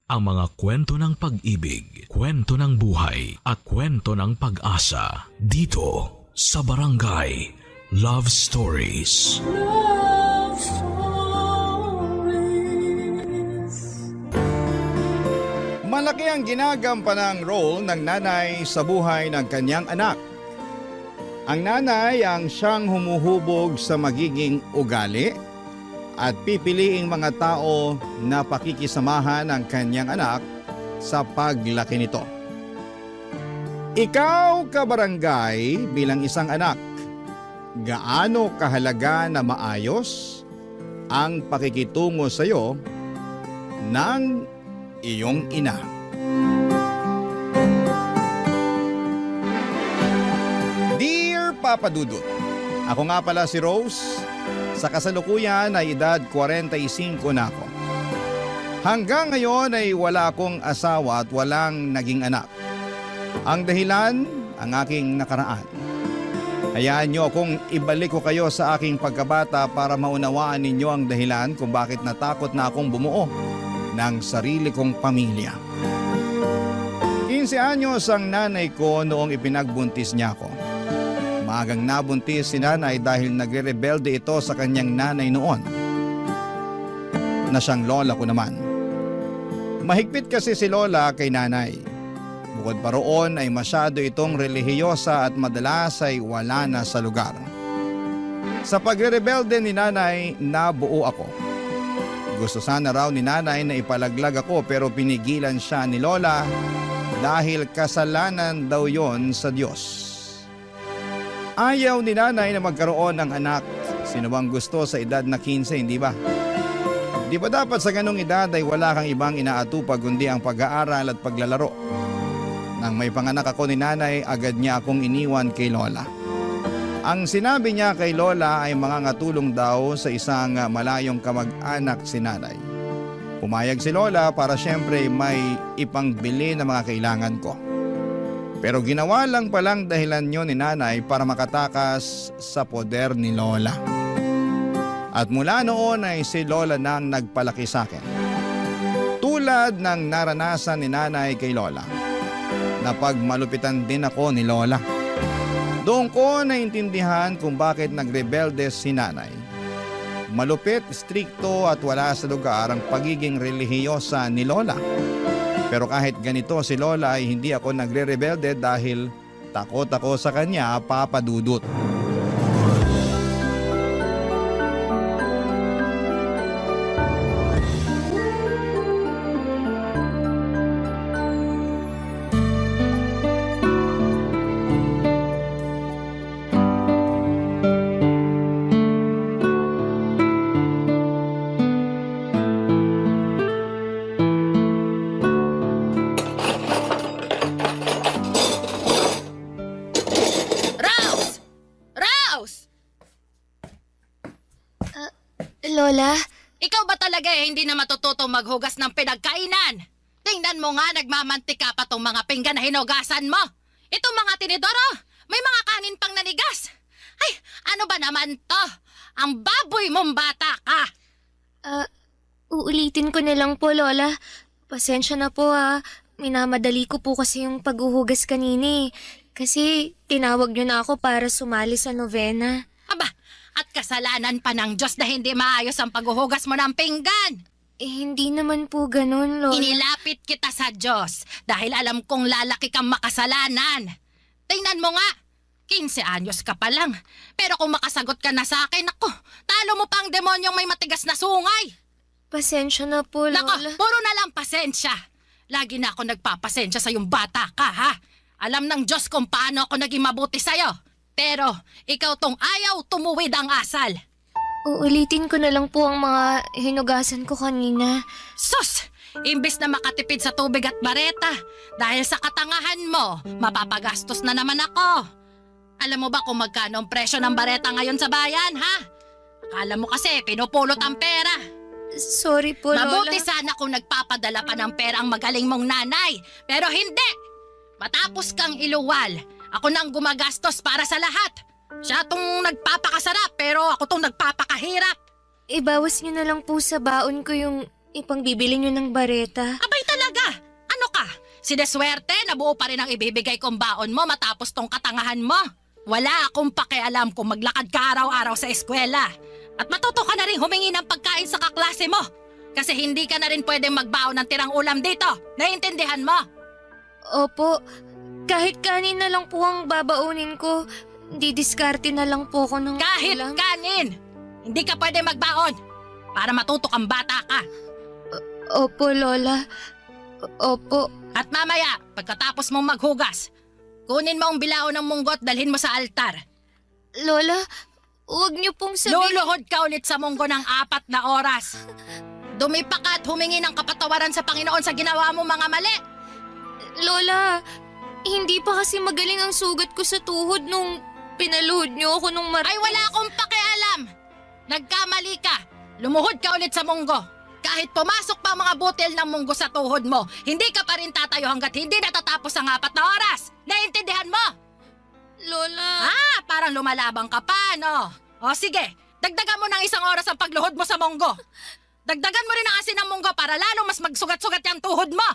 ang mga kwento ng pag-ibig, kwento ng buhay at kwento ng pag-asa dito sa Barangay Love Stories. Love Stories. Malaki ang ginagampanang role ng nanay sa buhay ng kanyang anak. Ang nanay ang siyang humuhubog sa magiging ugali at pipiliing mga tao na pakikisamahan ng kanyang anak sa paglaki nito. Ikaw, kabarangay, bilang isang anak, gaano kahalaga na maayos ang pakikitungo sa iyo ng iyong ina? Dear Papa Dudut, ako nga pala si Rose. Sa kasalukuyan ay edad 45 na ako. Hanggang ngayon ay wala akong asawa at walang naging anak. Ang dahilan, ang aking nakaraan. Hayaan niyo akong ibalik ko kayo sa aking pagkabata para maunawaan ninyo ang dahilan kung bakit natakot na akong bumuo ng sarili kong pamilya. 15 anyos ang nanay ko noong ipinagbuntis niya ako. Maagang nabuntis si nanay dahil nagre-rebelde ito sa kanyang nanay noon, na siyang lola ko naman. Mahigpit kasi si lola kay nanay. Bukod pa roon ay masyado itong relihiyosa at madalas ay wala na sa lugar. Sa pagre-rebelde ni nanay, nabuo ako. Gusto sana raw ni nanay na ipalaglag ako pero pinigilan siya ni lola dahil kasalanan daw yon sa Diyos. Ayaw ni nanay na magkaroon ng anak. Sino bang gusto sa edad na 15, hindi ba? Di ba dapat sa ganong edad ay wala kang ibang inaatupag kundi ang pag-aaral at paglalaro? Nang may panganak ako ni nanay, agad niya akong iniwan kay lola. Ang sinabi niya kay lola ay mangangatulong daw sa isang malayong kamag-anak si nanay. Pumayag si lola para siyempre may ipangbili na mga kailangan ko. Pero ginawa lang palang dahilan niyo ni nanay para makatakas sa poder ni lola. At mula noon ay si lola nang nagpalaki sa akin. Tulad ng naranasan ni nanay kay lola, napagmalupitan din ako ni lola. Doon ko naintindihan kung bakit nagrebelde si nanay. Malupit, strikto at wala sa lugar ang pagiging relihiyosa ni lola. Pero kahit ganito si lola ay hindi ako nagre-rebelde dahil takot ako sa kanya, Papa Dudut. Lola? Ikaw ba talaga hindi na matututo maghugas ng pinagkainan? Tingnan mo nga, nagmamantika pa tong mga pinggan na hinugasan mo. Itong mga tinidoro, may mga kanin pang nanigas. Ay, ano ba naman to? Ang baboy mong bata ka. Uulitin ko na lang po, Lola. Pasensya na po Minamadali ko po kasi yung paghuhugas kanini. Kasi tinawag niyo na ako para sumali sa novena. Aba, at kasalanan pa ng Diyos na hindi maayos ang paghuhugas mo ng pinggan. Hindi naman po ganun, Lola. Inilapit kita sa Diyos dahil alam kong lalaki kang makasalanan. Tingnan mo nga, 15 anyos ka pa lang. Pero kung makasagot ka na sa akin, ako, talo mo pa ang demonyong may matigas na sungay. Pasensya na po, Lola. Nako, puro na lang pasensya. Lagi na ako nagpapasensya sa yung bata ka, ha? Alam ng Diyos kung paano ako naging mabuti sa'yo. Pero ikaw tong ayaw tumuwid ang asal. Uulitin ko na lang po ang mga hinugasan ko kanina. Sus! Imbis na makatipid sa tubig at bareta, dahil sa katangahan mo, mapapagastos na naman ako. Alam mo ba kung magkano ang presyo ng bareta ngayon sa bayan, ha? Akala mo kasi pinupulot ang pera. Sorry po, Lola. Mabuti sana kung nagpapadala pa ng pera ang magaling mong nanay. Pero hindi! Matapos kang iluwal, ako nang gumagastos para sa lahat. Siya tong nagpapakasarap pero ako tong nagpapakahirap. Ibawas niyo na lang po sa baon ko yung ipangbibili niyo ng bareta. Abay talaga! Sineswerte, nabuo pa rin ang ibibigay kong baon mo matapos tong katangahan mo. Wala akong pakialam kung maglakad ka araw-araw sa eskwela. At matuto ka na rin humingi ng pagkain sa kaklase mo. Kasi hindi ka na rin pwedeng magbaon ng tirang ulam dito. Naiintindihan mo? Opo, kahit kanin na lang po ang babaunin ko. Didiskarte na lang po ako ng Kahit ulam. kanin! Hindi ka pwede magbaon para matuto kang bata ka. Opo, Lola. Opo. At mamaya, pagkatapos mong maghugas, kunin mo ang bilao ng munggo at dalhin mo sa altar. Lola, huwag niyo pong sabihin... Luluhod ka ulit sa munggo ng 4 na oras. Dumipa ka at humingi ng kapatawaran sa Panginoon sa ginawa mo mga mali. Lola, hindi pa kasi magaling ang sugat ko sa tuhod nung pinaluhod niyo ako nung Ay wala akong pakialam. Nagkamali ka. Lumuhod ka ulit sa munggo. Kahit pumasok pa ang mga butil ng munggo sa tuhod mo, hindi ka pa rin tatayo hanggat hindi natatapos ang 4 na oras. Naiintindihan mo? Lola... Parang lumalabang ka pa, no? O sige, dagdagan mo ng 1 oras ang pagluhod mo sa munggo. Dagdagan mo rin ang asin ng munggo para lalong mas magsugat-sugat yung tuhod mo.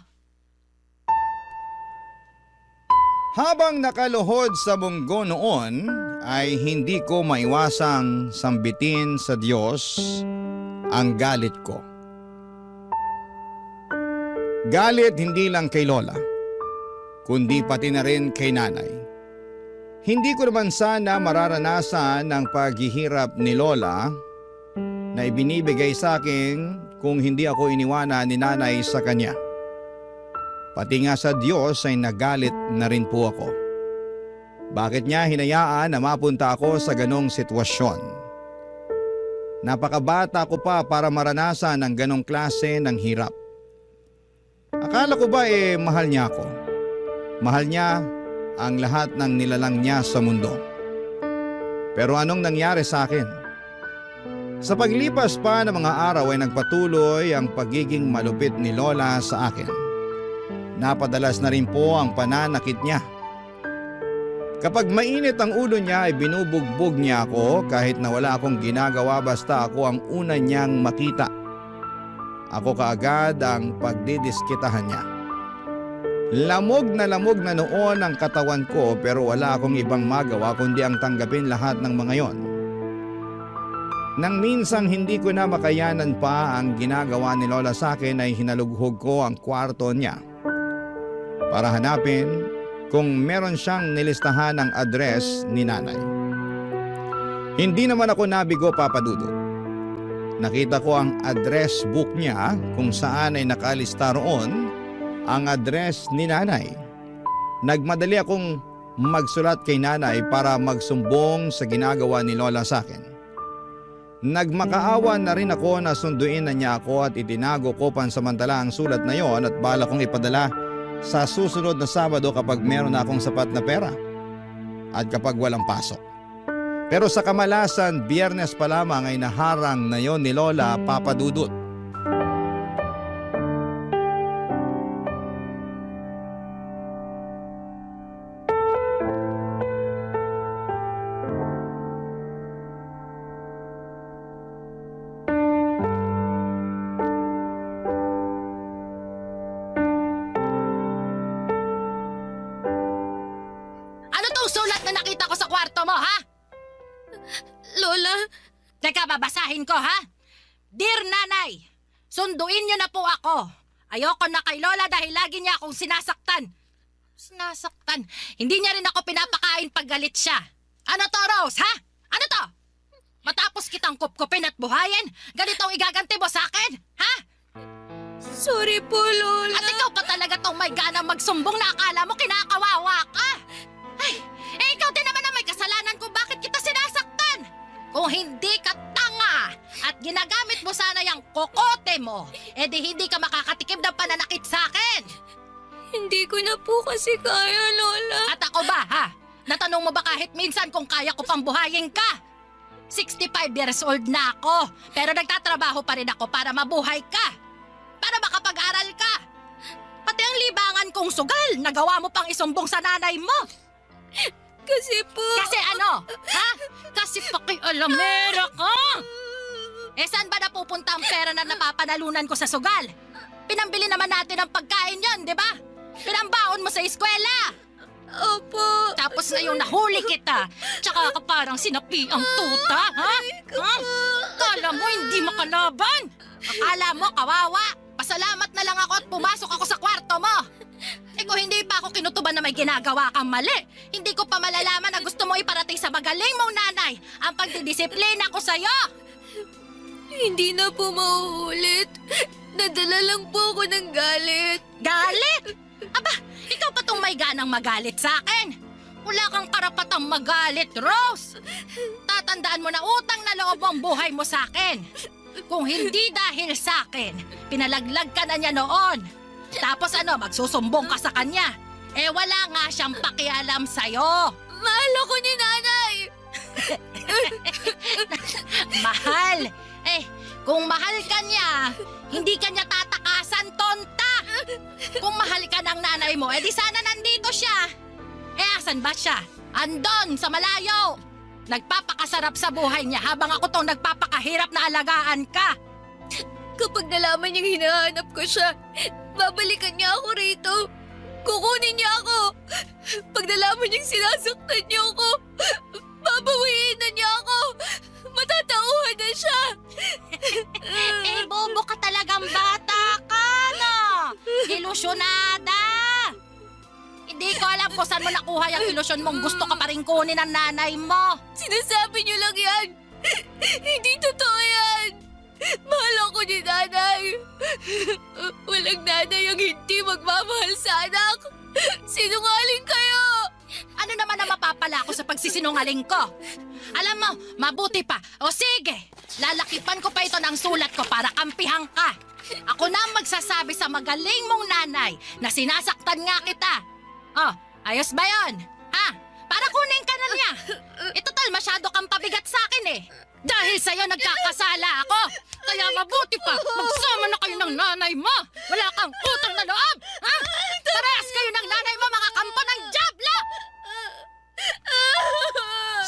Habang nakaluhod sa munggo noon, ay hindi ko maiwasang sambitin sa Diyos ang galit ko. Galit hindi lang kay Lola, kundi pati na rin kay Nanay. Hindi ko naman sana mararanasan ang paghihirap ni Lola na ibinibigay sa akin kung hindi ako iniwanan ni Nanay sa kanya. Pati nga sa Diyos ay nagalit na rin po ako. Bakit niya hinayaan na mapunta ako sa ganong sitwasyon? Napakabata ko pa para maranasan ang ganong klase ng hirap. Akala ko ba mahal niya ako? Mahal niya ang lahat ng nilalang niya sa mundo. Pero anong nangyari sa akin? Sa paglipas pa ng mga araw ay nagpatuloy ang pagiging malupit ni Lola sa akin. Napadalas na rin po ang pananakit niya. Kapag mainit ang ulo niya ay binubugbog niya ako kahit na wala akong ginagawa basta ako ang una niyang makita. Ako kaagad ang pagdidiskitahan niya. Lamog na noon ang katawan ko pero wala akong ibang magawa kundi ang tanggapin lahat ng mga yon. Nang minsang hindi ko na makayanan pa ang ginagawa ni Lola sa akin ay hinalughog ko ang kwarto niya para hanapin kung meron siyang nilistahan ng address ni Nanay. Hindi naman ako nabigo, Papa Dudut. Nakita ko ang address book niya kung saan ay nakalista roon ang address ni Nanay. Nagmadali akong magsulat kay Nanay para magsumbong sa ginagawa ni Lola sa akin. Nagmakaawa na rin ako na sunduin na niya ako at itinago ko pansamantala ang sulat na yon at bala kong ipadala sa susunod na Sabado kapag meron na akong sapat na pera at kapag walang pasok. Pero sa kamalasan, Biyernes pa lamang ay naharang na yon ni Lola, Papa Dudut. Ano tong sulat na nakita ko sa kwarto mo, ha? Lola, Teka, babasahin ko, ha? Dear Nanay, sunduin niyo na po ako. Ayoko na kay Lola dahil lagi niya akong sinasaktan. Sinasaktan? Hindi niya rin ako pinapakain pag galit siya. Ano to, Rose, ha? Ano to? Matapos kitang kupkupin at buhayin, ganito ang igaganti mo sa akin, ha? sorry po, Lola. At ikaw pa talaga tong may ganang magsumbong na akala mo kinakawawa ka. Ay, ikaw din naman ang may kasalanan kung bakit kita sinasaktan. Kung hindi ka tanga at ginagamit mo sana yung kokote mo, edi hindi ka makakatikim ng pananakit sa akin. Hindi ko na po kasi kaya, Lola. At ako ba, ha? Natanong mo ba kahit minsan kung kaya ko pang buhayin ka? 65 years old na ako, pero nagtatrabaho pa rin ako para mabuhay ka. Para makapag-aral ka. Pati ang libangan kong sugal, nagawa mo pang isumbong sa nanay mo. Kasi po... Kasi ano? Ha? Kasi pakialamera ka. Saan ba napupunta ang pera na napapanalunan ko sa sugal? Pinambili naman natin ang pagkain yon, di ba? sa eskwela. Opo. Tapos ngayong nahuli kita, tsaka ka parang sinapi ang tuta, ha? Ha? Akala mo hindi makalaban? Akala mo kawawa? Pasalamat na lang ako at pumasok ako sa kwarto mo. Kung hindi pa ako kinutuban na may ginagawa kang mali, hindi ko pa malalaman na gusto mo iparating sa magaling mong nanay ang pagdidisiplina ko sa'yo. Hindi na po mauulit. Nadala lang po ako ng galit. Galit? Aba, ikaw pa tong may ganang magalit sa akin. Wala kang karapatang magalit, Rose. Tatandaan mo na utang na loob ang buhay mo sa akin. Kung hindi dahil sa akin, pinalaglag ka na niya noon. Tapos magsusumbong ka sa kanya. Wala nga siyang pakialam sa'yo. Mahal ako ni nanay. Mahal? Kung mahal ka niya, hindi ka niya tatakasan, tonta. Kung mahal ka ng nanay mo, di sana nandito siya. Asan ba siya? Andon, sa malayo. Nagpapakasarap sa buhay niya habang ako tong nagpapakahirap na alagaan ka. Kapag nalaman niyang hinahanap ko siya, babalikan niya ako rito. Kukunin niya ako. Pag nalaman niyang sinasaktan niya ako, babawiin na niya ako. Matatauhan na siya. Bobo ka talagang bata ka, no? Ilusyonada. Hindi ko alam kung saan mo nakuha yung ilusyon mong gusto ka pa rin kunin ng nanay mo. Sinasabi niyo lang yan. Hindi totoo yan. Mahal ako ni nanay. Walang nanay ang hindi magmamahal sa anak. Sinungaling kayo. Ano naman ang mapapala ko sa pagsisinungaling ko? Alam mo, mabuti pa. O sige, lalakipan ko pa ito ng sulat ko para kampihan ka. Ako na ang magsasabi sa magaling mong nanay na sinasaktan nga kita. Ayos ba yon? Ha? Para kunin ka na niya. Total, masyado kang pabigat sa akin eh. Dahil sa'yo nagkakasala ako. Kaya mabuti pa, magsama na kayo ng nanay mo. Wala kang utang na loob. Ha? Parehas kayo ng nanay mo, mga kampo ng Diablo!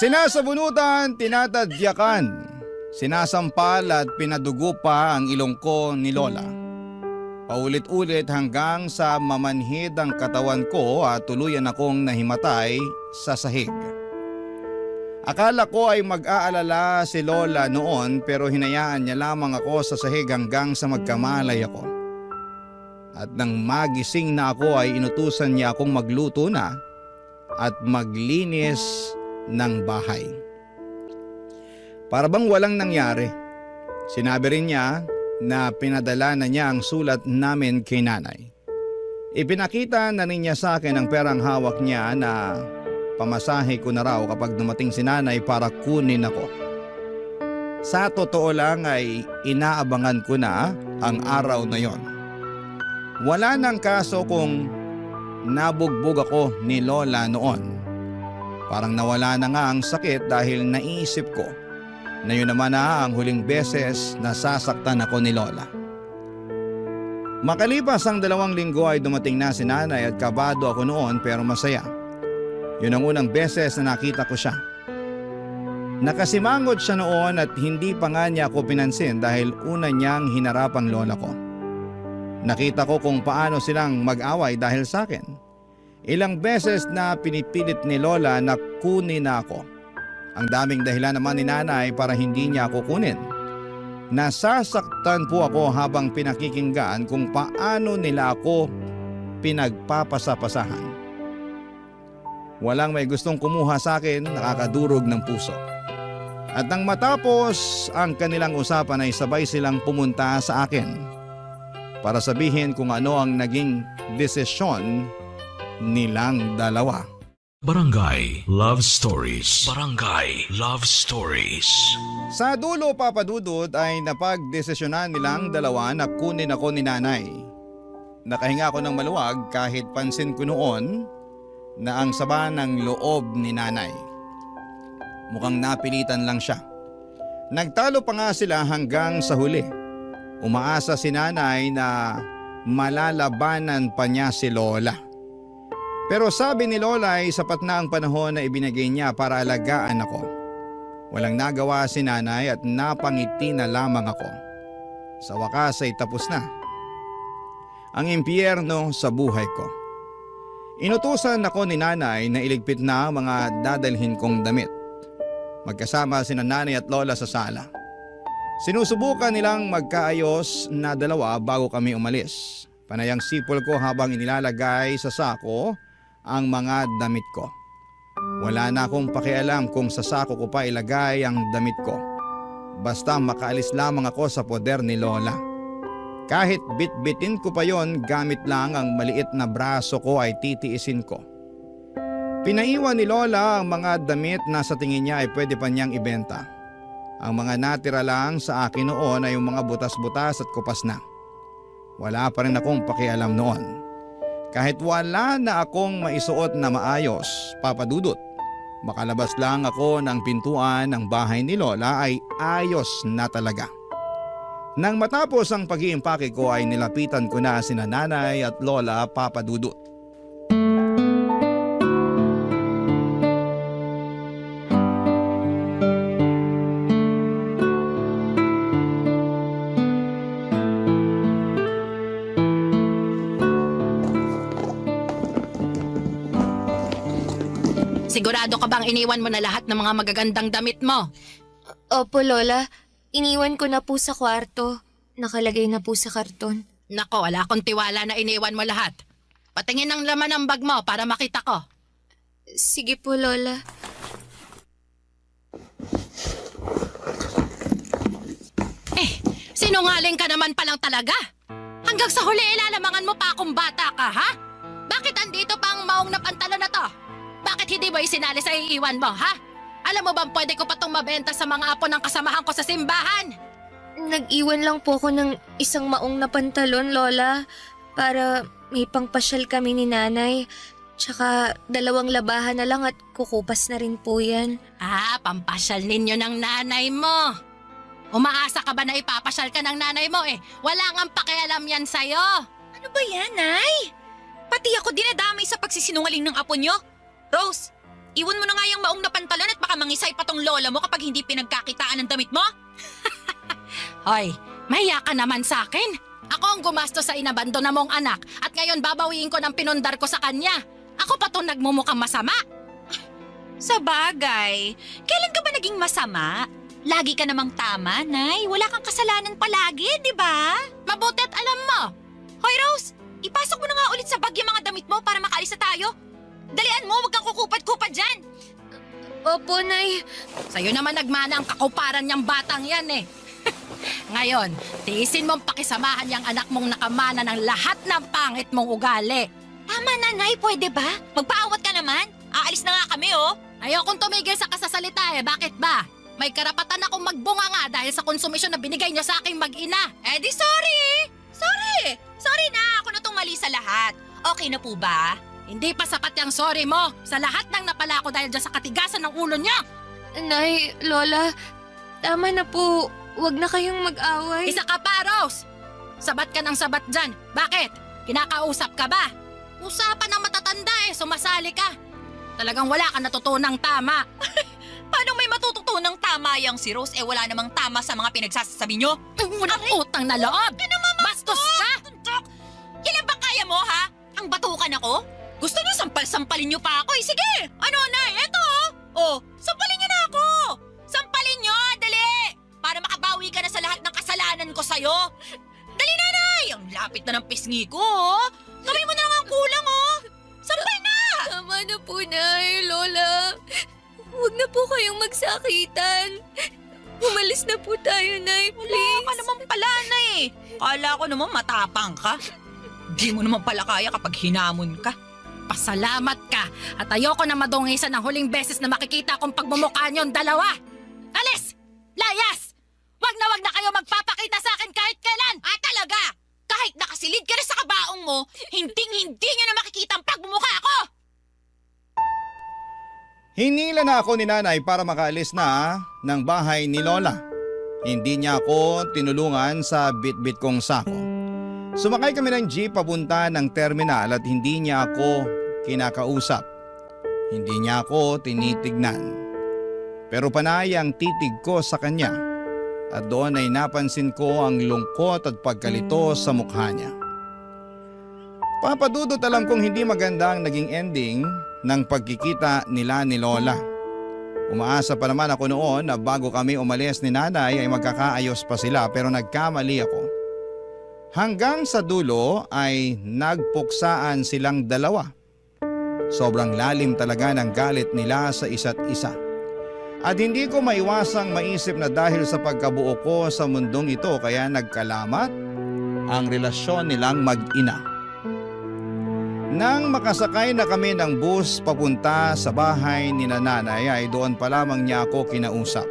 Sinasabunutan, tinatadyakan, sinasampal at pinadugo pa ang ilong ko ni Lola. Paulit-ulit hanggang sa mamanhid ang katawan ko at tuluyan akong nahimatay sa sahig. Akala ko ay mag-aalala si Lola noon pero hinayaan niya lamang ako sa sahig hanggang sa magkamalay ako. At nang magising na ako ay inutusan niya akong magluto na at maglinis ng bahay. Para bang walang nangyari. Sinabi rin niya na pinadala na niya ang sulat namin kay nanay. Ipinakita na rin niya sa akin ang perang hawak niya na pamasahe ko na raw kapag dumating si nanay para kunin ako. Sa totoo lang ay inaabangan ko na ang araw na yon. Wala nang kaso kung nabugbog ako ni Lola noon. Parang nawala na nga ang sakit dahil naisip ko na yun naman na ang huling beses na sasaktan ako ni Lola. Makalipas ang 2 linggo ay dumating na si nanay at kabado ako noon pero masaya. Yun ang unang beses na nakita ko siya. Nakasimangot siya noon at hindi pa nga niya ako pinansin dahil una niyang hinarap ang lola ko. Nakita ko kung paano silang mag-away dahil sa akin. Ilang beses na pinipilit ni Lola na kunin na ako. Ang daming dahilan naman ni nanay para hindi niya ako kunin. Nasasaktan po ako habang pinakikinggan kung paano nila ako pinagpapasapasahan. Walang may gustong kumuha sa akin, nakakadurog ng puso. At nang matapos ang kanilang usapan ay sabay silang pumunta sa akin para sabihin kung ano ang naging desisyon nilang dalawa. Barangay Love Stories. Barangay Love Stories. Sa dulo, Papa Dudut, ay napagdesisyonan nilang dalawa na kunin ako ni nanay. Nakahinga ako ng maluwag kahit pansin ko noon na ang saba ng loob ni nanay. Mukhang napilitan lang siya. Nagtalo pa nga sila hanggang sa huli. Umaasa si nanay na malalabanan pa niya si Lola. Pero sabi ni Lola ay sapat na ang panahon na ibinigay niya para alagaan ako. Walang nagawa si nanay at napangiti na lamang ako. Sa wakas ay tapos na ang impyerno sa buhay ko. Inutusan ako ni nanay na iligpit na ang mga dadalhin kong damit. Magkasama sina nanay at lola sa sala. Sinusubukan nilang magkaayos na dalawa bago kami umalis. Panayang sipol ko habang inilalagay sa sako ang mga damit ko. Wala na akong pakialam kung sa sako ko pa ilagay ang damit ko. Basta makaalis lamang ako sa poder ni lola. Kahit bitbitin ko pa yon, gamit lang ang maliit na braso ko ay titiisin ko. Pinaiwan ni lola ang mga damit na sa tingin niya ay pwede pa niyang ibenta. Ang mga natira lang sa akin noon ay yung mga butas-butas at kupas na. Wala pa rin akong pakialam noon. Kahit wala na akong maisuot na maayos, Papa Dudut, makalabas lang ako ng pintuan ng bahay ni lola ay ayos na talaga. Nang matapos ang pag-iimpake ko ay nilapitan ko na sina nanay at lola, Papa Dudut. Sigurado ka bang iniwan mo na lahat ng mga magagandang damit mo? Opo, Lola. Iniwan ko na po sa kwarto. Nakalagay na po sa karton. Nako, wala akong tiwala na iniwan mo lahat. Patingin ang laman ng bag mo para makita ko. Sige po, Lola. Sinungaling ka naman palang talaga. Hanggang sa huli ilalamangan mo pa akong bata ka, ha? Bakit andito pa ang maong na pantalon na to? Bakit hindi mo isinali sa iiwan mo, ha? Alam mo bang pwede ko pa itong mabenta sa mga apo ng kasamahan ko sa simbahan? Nag-iwan lang po ako ng isang maong na pantalon, Lola. Para may pangpasyal kami ni nanay. Tsaka 2 labahan na lang at kukupas na rin po yan. Pampasyal ninyo ng nanay mo. Umaasa ka ba na ipapasyal ka ng nanay mo eh? Wala ngang pakialam yan sa'yo. Ano ba yan, Nay? Pati ako dinadamay sa pagsisinungaling ng apo nyo. Rose, iwan mo na nga yung maong na pantalon at baka mangisay pa tong lola mo kapag hindi pinagkakitaan ng damit mo. Hoy, mahiya ka naman sa akin. Ako ang gumasto sa inabando na mong anak at ngayon babawiin ko ng pinundar ko sa kanya. Ako pa itong nagmumukhang masama. Sa bagay, kailan ka ba naging masama? Lagi ka namang tama, Nay. Wala kang kasalanan palagi, di ba? Mabuti at alam mo. Hoy, Rose, ipasok mo na nga ulit sa bag yung mga damit mo para makaalis na tayo. Dalian mo, huwag kang kukupad-kupad dyan. Opo, Nay. Sa'yo naman nagmana ang kakuparan niyang batang yan eh. Ngayon, tiisin mong pakisamahan yung anak mong nakamana ng lahat ng pangit mong ugali. Tama na, Nay. Pwede ba? Magpaawat ka naman. Aalis na nga kami, oh. Ayokong tumigil sa kasasalita eh. Bakit ba? May karapatan akong magbunga nga dahil sa konsumisyon na binigay niyo sa aking mag-ina. Eh di sorry! Sorry na. Ako na tong mali sa lahat. Okay na po ba? Hindi pa sapat yung sorry mo sa lahat ng napala ko dahil dyan sa katigasan ng ulo niya. Nay, Lola, tama na po. Huwag na kayong mag-away. Isa ka pa, Rose! Sabat ka ng sabat dyan. Bakit? Kinakausap ka ba? Usapan ng matatanda eh, sumasali ka. Talagang wala ka natutunang tama. Paano may matututunang tama yang si Rose? Wala namang tama sa mga pinagsasabi nyo. Walang utang na loob. Bastos ka! Tuntok! Kailan ba kaya mo, ha? Ang batukan ako? Gusto nyo sampal-sampalin nyo pa ako eh. Sige! Ano, Nay? Eto, oh! Sampalin nyo na ako! Sampalin nyo! Dali! Para makabawi ka na sa lahat ng kasalanan ko sa'yo. Dali na, Nay! Ang lapit na ng pisngi ko, oh! Gawin mo na lang ang kulang, oh! Sampal na! Tama na po, Nay, Lola. Huwag na po kayong magsakitan. Umalis na po tayo, Nay, please. Wala ka naman pala, Nay. Kala ko naman matapang ka. Di mo naman pala kaya kapag hinamon ka. Pasalamat ka at ayoko na madungisan ng huling beses na makikita akong pagmumukha niyong dalawa. Alis! Layas! Wag na kayo magpapakita sa akin kahit kailan! Talaga? Kahit nakasilid ka na sa kabaong mo, hinding-hindi nyo na makikita ang pagmumukha ko! Hinila na ako ni nanay para makaalis na ng bahay ni lola. Hindi niya ako tinulungan sa bit-bit kong sako. Sumakay kami ng jeep papunta ng terminal at hindi niya ako kinakausap. Hindi niya ako tinitignan. Pero panay ang titig ko sa kanya at doon ay napansin ko ang lungkot at pagkalito sa mukha niya. Papadudot, alam kong hindi maganda ang naging ending ng pagkikita nila ni Lola. Umaasa pa naman ako noon na bago kami umalis ni nanay ay magkakaayos pa sila, pero nagkamali ako. Hanggang sa dulo ay nagpuksaan silang dalawa. Sobrang lalim talaga ng galit nila sa isa't isa. At hindi ko maiwasang maisip na dahil sa pagkabuo ko sa mundong ito kaya nagkalamat ang relasyon nilang mag-ina. Nang makasakay na kami ng bus papunta sa bahay ni nanay ay doon pa lamang niya ako kinausap.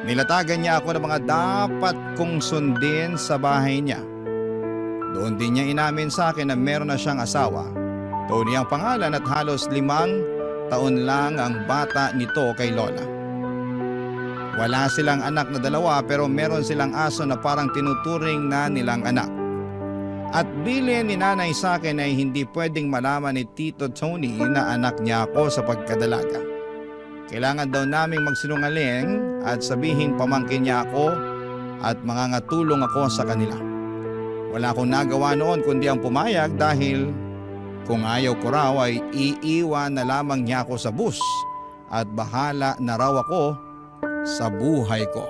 Nilatagan niya ako ng mga dapat kong sundin sa bahay niya. Doon din niya inamin sa akin na meron na siyang asawa. Tony ang pangalan at halos 5 taon lang ang bata nito kay Lola. Wala silang anak na dalawa pero meron silang aso na parang tinuturing na nilang anak. At bilin ni nanay sa akin ay hindi pwedeng malaman ni Tito Tony na anak niya ako sa pagkadalaga. Kailangan daw naming magsinungaling at sabihin pamangkin niya ako at mangangatulong ako sa kanila. Wala akong nagawa noon kundi ang pumayag dahil kung ayaw ko raw ay iiwan na lamang niya ako sa bus at bahala na raw ako sa buhay ko.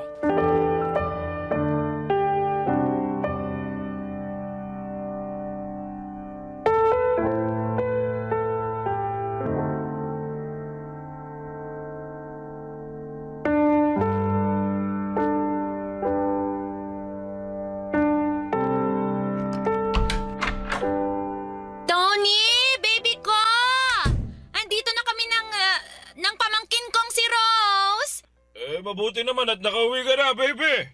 Tony, baby ko! Andito na kami ng pamangkin kong si Rose. Mabuti naman at nakauwi ka na, baby.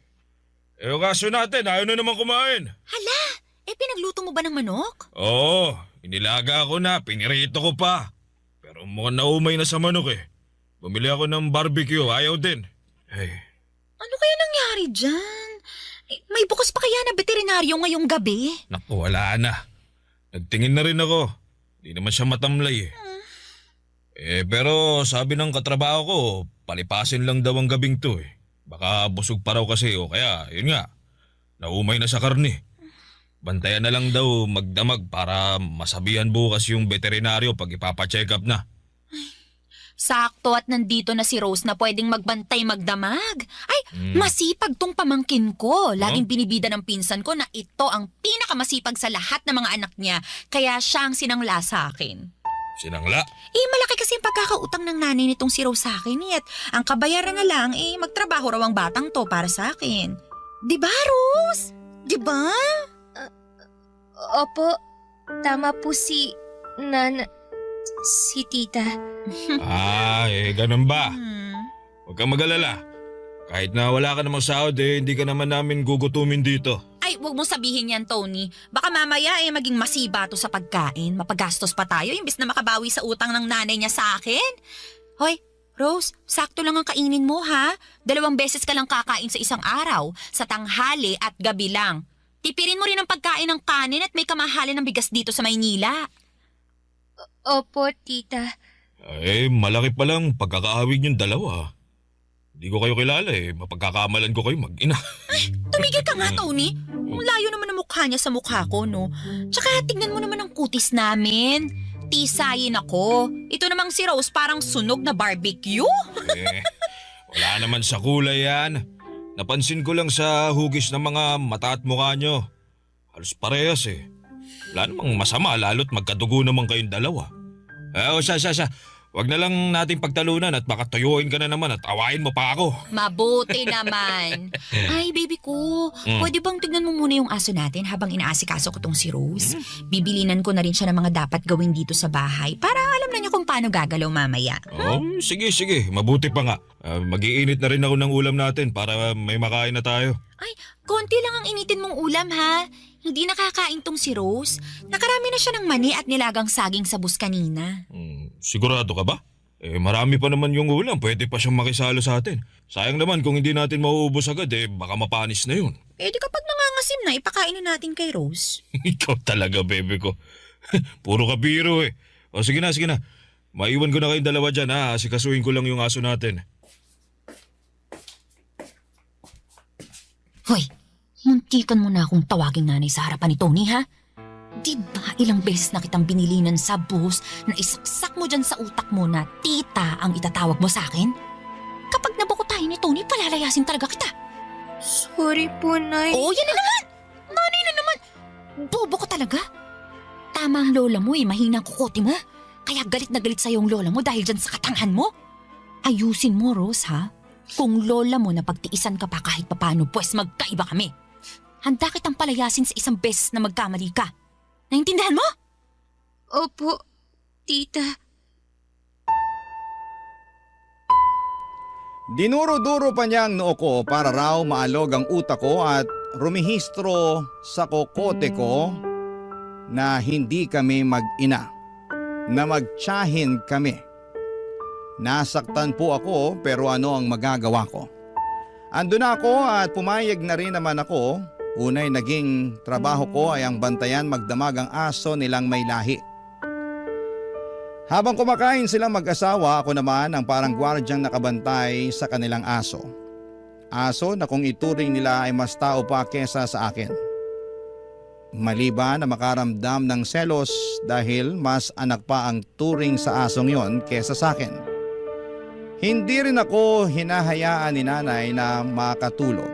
Yung kaso natin, ayaw na naman kumain. Hala, pinagluto mo ba ng manok? Oo, inilaga ako na, pinirito ko pa. Pero mukhang naumay na sa manok eh. Bumili ako ng barbecue, ayaw din. Hey, Ano kaya nangyari dyan? May bukas pa kaya na veterinaryo ngayong gabi? naku, wala na. Nagtingin na rin ako. Di naman siya matamlay eh. Pero sabi ng katrabaho ko, palipasin lang daw ang gabing to eh. Baka busog pa raw kasi o kaya, yun nga, naumay na sa karne. Bantayan na lang daw magdamag para masabihan bukas yung veterinaryo pag ipapacheck up na. Sakto at nandito na si Rose na pwedeng magbantay magdamag. Ay, masipag tong pamangkin ko. Laging binibida ng pinsan ko na ito ang pinakamasipag sa lahat ng mga anak niya. Kaya siya ang sinangla sa akin. Sinangla? Malaki kasi yung pagkakautang ng nanay nitong si Rose sa akin at ang kabayaran na lang magtrabaho raw ang batang to para sa akin. Diba, Rose? Diba? Opo, tama po si tita. Ganun ba? Huwag kang mag-alala. Kahit na wala ka namang sahod hindi ka naman namin gugutumin dito. Ay, wag mong sabihin yan, Tony. Baka mamaya maging masiba to sa pagkain. Mapagastos pa tayo imbis na makabawi sa utang ng nanay niya sa akin. Hoy, Rose, sakto lang ang kainin mo ha. 2 beses ka lang kakain sa isang araw. Sa tanghali at gabi lang. Tipirin mo rin ang pagkain ng kanin at may kamahalin ng bigas dito sa Maynila. Opo, tita. Malaki pa lang pagkakaawig yung dalawa. Hindi ko kayo kilala mapagkakamalan ko kayo mag-ina. Tumigil ka nga, Tony. Ang layo naman ang mukha niya sa mukha ko, no? Tsaka tignan mo naman ang kutis namin. Tisayin ako. Ito namang si Rose parang sunog na barbecue. Wala naman sa kulay yan. Napansin ko lang sa hugis ng mga mata at mukha nyo. Halos parehas Wala namang masama lalo't magkadugo naman kayong dalawa. Siya. Wag na lang nating pagtalunan at baka tuyuin ka na naman at awayin mo pa ako. Mabuti naman. Ay, baby ko, pwede bang tignan mo muna yung aso natin habang inaasikaso ko tong si Rose? Bibilinan ko na rin siya ng mga dapat gawin dito sa bahay para alam na niya kung paano gagalaw mamaya. Sige. Mabuti pa nga. Mag-iinit na rin ako ng ulam natin para may makain na tayo. Ay, konti lang ang initin mong ulam ha. Hindi nakakain tong si Rose. Nakarami na siya ng mani at nilagang saging sa bus kanina. Sigurado ka ba? Marami pa naman yung ulam. Pwede pa siyang makisalo sa atin. Sayang naman kung hindi natin mauubos agad baka mapanis na yun. Di kapag nangangasim na, ipakain na natin kay Rose. Ikaw talaga, bebe ko. Puro ka biro O sige na. Maiwan ko na kayong dalawa dyan ha. Asikasuhin ko lang yung aso natin. Hoy, muntikan mo na akong tawaging nanay sa harapan ni Tony ha. Di ba ilang beses na kitang binilinan sa bus na isaksak mo dyan sa utak mo na tita ang itatawag mo sa akin? Kapag nabuko tayo ni Tony, palalayasin talaga kita. Sorry po, Nay. Oo, yan na naman! Nanay na naman! Bobo ka talaga. Tama ang lola mo mahina ang kukote mo. Kaya galit na galit sa'yo ang lola mo dahil dyan sa katanghan mo. Ayusin mo, Rose, ha? Kung lola mo na pagtiisan ka pa kahit papano, pues magkaiba kami. Handa kitang palayasin sa isang beses na magkamali ka. Naintindihan mo? Opo, tita. Dinuro-duro pa niya ang noo ko para raw maalog ang utak ko at rumihistro sa kokote ko na hindi kami mag-ina, na magtiyahin kami. Nasaktan po ako pero ano ang magagawa ko? Andun ako at pumayag na rin naman ako. Unay naging trabaho ko ay ang bantayan magdamag ang aso nilang may lahi. Habang kumakain silang mag-asawa, ako naman ang parang gwardyang nakabantay sa kanilang aso. Aso na kung ituring nila ay mas tao pa kesa sa akin. Maliban na makaramdam ng selos dahil mas anak pa ang turing sa asong yon kesa sa akin. Hindi rin ako hinahayaan ni nanay na makatulog.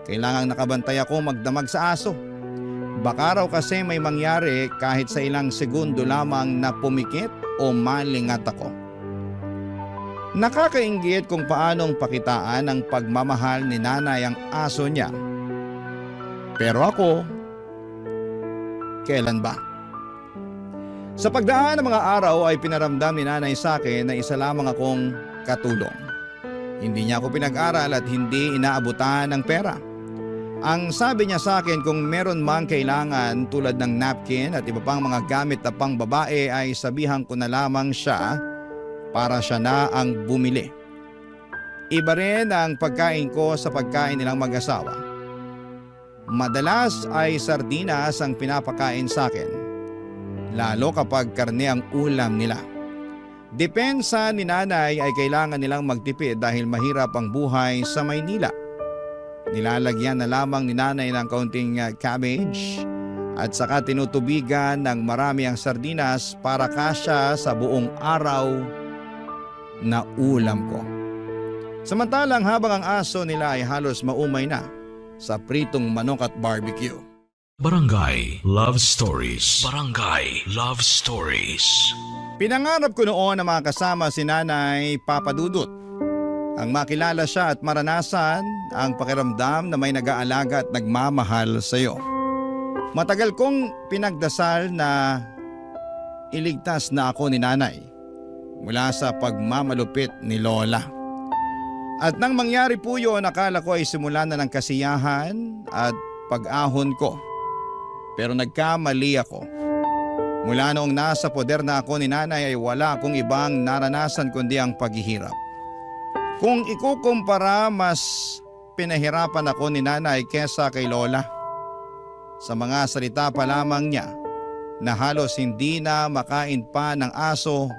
Kailangang nakabantay ako magdamag sa aso. Baka raw kasi may mangyari kahit sa ilang segundo lamang na pumikit o malingat ako. Nakakainggit kung paanong pakitaan ang pagmamahal ni nanay ang aso niya. Pero ako, kailan ba? Sa pagdaan ng mga araw ay pinaramdam ni nanay sa akin na isa lamang akong katulong. Hindi niya ako pinag-aral at hindi inaabutan ng pera. Ang sabi niya sa akin kung meron mang kailangan tulad ng napkin at iba pang mga gamit na pang babae ay sabihan ko na lamang siya para siya na ang bumili. Iba rin ang pagkain ko sa pagkain nilang mag-asawa. Madalas ay sardinas ang pinapakain sa akin, lalo kapag karne ang ulam nila. Depensa ni nanay ay kailangan nilang magtipid dahil mahirap ang buhay sa Maynila. Nilalagyan na lamang ni nanay ng kaunting cabbage at saka tinutubigan ng marami ang sardinas para kasya sa buong araw na ulam ko. Samantalang habang ang aso nila ay halos maumay na sa pritong manok at barbecue. Barangay Love Stories. Barangay Love Stories. Pinangarap ko noon na makasama si Nanay Papa Dudut. Ang makilala siya at maranasan ang pakiramdam na may nag-aalaga at nagmamahal sa iyo. Matagal kong pinagdasal na iligtas na ako ni nanay mula sa pagmamalupit ni Lola. At nang mangyari po yun, akala ko ay simula na ng kasiyahan at pag-ahon ko. Pero nagkamali ako. Mula noong nasa poder na ako ni nanay ay wala akong ibang naranasan kundi ang paghihirap. Kung ikukumpara, mas pinahirapan ako ni nanay kesa kay Lola. Sa mga salita pa lamang niya na halos hindi na makain pa ng aso,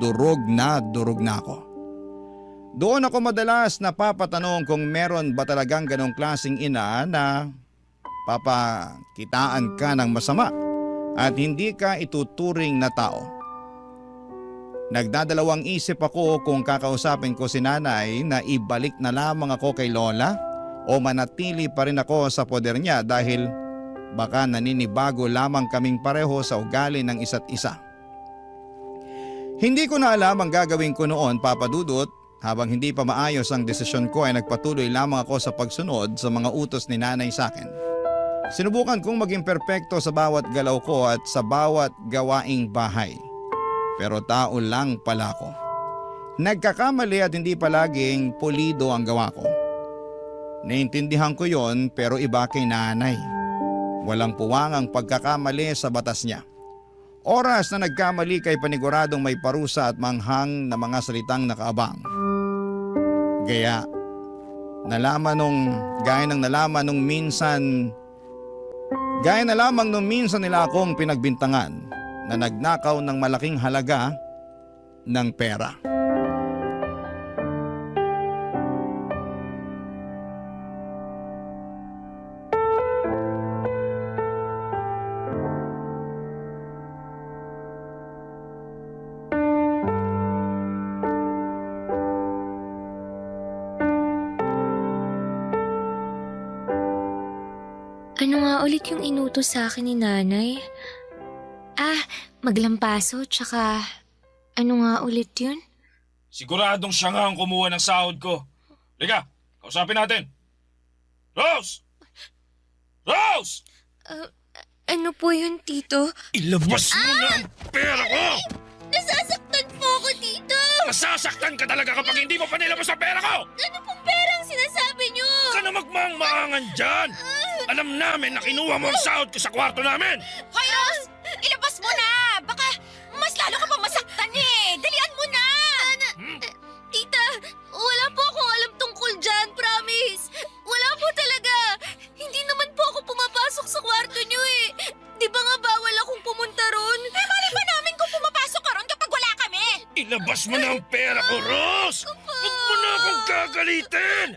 durog na ako. Doon ako madalas napapatanong kung meron ba talagang ganong klaseng ina na papakitaan ka ng masama at hindi ka ituturing na tao. Nagdadalawang isip ako kung kakausapin ko si nanay na ibalik na lamang ako kay Lola o manatili pa rin ako sa poder niya dahil baka naninibago lamang kaming pareho sa ugali ng isa't isa. Hindi ko na alam ang gagawin ko noon, Papa Dudut. Habang hindi pa maayos ang desisyon ko ay nagpatuloy lamang ako sa pagsunod sa mga utos ni nanay sa akin. Sinubukan kong maging perpekto sa bawat galaw ko at sa bawat gawaing bahay. Pero tao lang pala ako. Nagkakamali at hindi palaging pulido ang gawa ko. Naintindihan ko yon pero iba kay nanay. Walang puwang ang pagkakamali sa batas niya. Oras na nagkamali kay paniguradong may parusa at manghang na mga salitang nakaabang. Gaya nalaman nung minsan nila akong pinagbintangan na nagnakaw ng malaking halaga ng pera. nga ulit yung inutos sa akin ni nanay? Maglampaso, tsaka ano nga ulit yun? Siguradong siya nga ang kumuha ng sahod ko. Liga, kausapin natin. Rose! Rose! Ano po yun, Tito? Ilabas mo na ang pera ko! Nasasaktan po ako, Tito! Masasaktan ka talaga kapag hindi mo pa nilabas ang pera ko! Ano pong perang sinasabi niyo? Ka na magmangmaangan dyan! Alam namin na kinuha mo ang sahod ko sa kwarto namin! Hoy, Rose! Ilabas mo na! Baka mas lalo ka pa masaktan eh! Dalian mo na! Tita, wala po akong alam tungkol dyan, promise. Wala po talaga. Hindi naman po ako pumapasok sa kwarto niyo eh. Di ba nga bawal akong pumunta ron? Mali ba namin kung pumapasok ka ron kapag wala kami? Ilabas mo na ang pera ko, Rose! Huwag mo na akong gagalitin!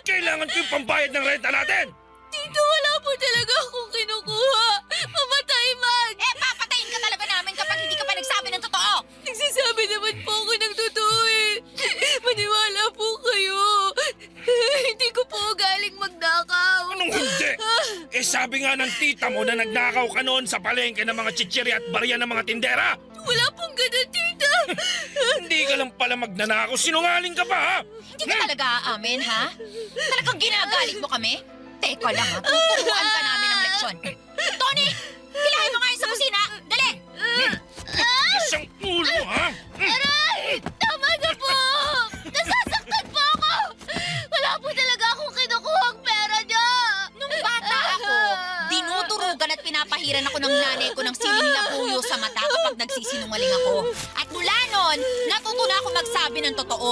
Kailangan ko yung pambayad ng renta natin! Tito, wala po talaga akong kinukuha. Mamatay man. Papatayin ka talaga namin kapag hindi ka pa nagsabi ng totoo! Nagsasabi naman po ako ng totoo eh. Maniwala po kayo. Hindi ko po galing magnakaw. Anong hindi? Sabi nga ng tita mo na nagnakaw ka noon sa palengke ng mga chichiri at barya ng mga tindera! Wala pong ganun, tita. Hindi ka lang pala magnanakaw, sinungaling ka pa ha? Hindi ka talaga aamin, ha? Talagang ginagalit mo kami? Teka lang, ha? Tuturuan ka namin ng leksyon. Tony! Hilahin mo nga yun sa kusina! Dali! Isang ulo ha? Aray! Tama na po! Nasasaktan po ako! Wala po talaga akong kinukuhang pera niya! Nung bata ako, dinudurugan at pinapahiran ako ng nanay ko ng siling na puyo sa mata kapag nagsisinungaling ako. At mula noon, natuto na ako magsabi ng totoo.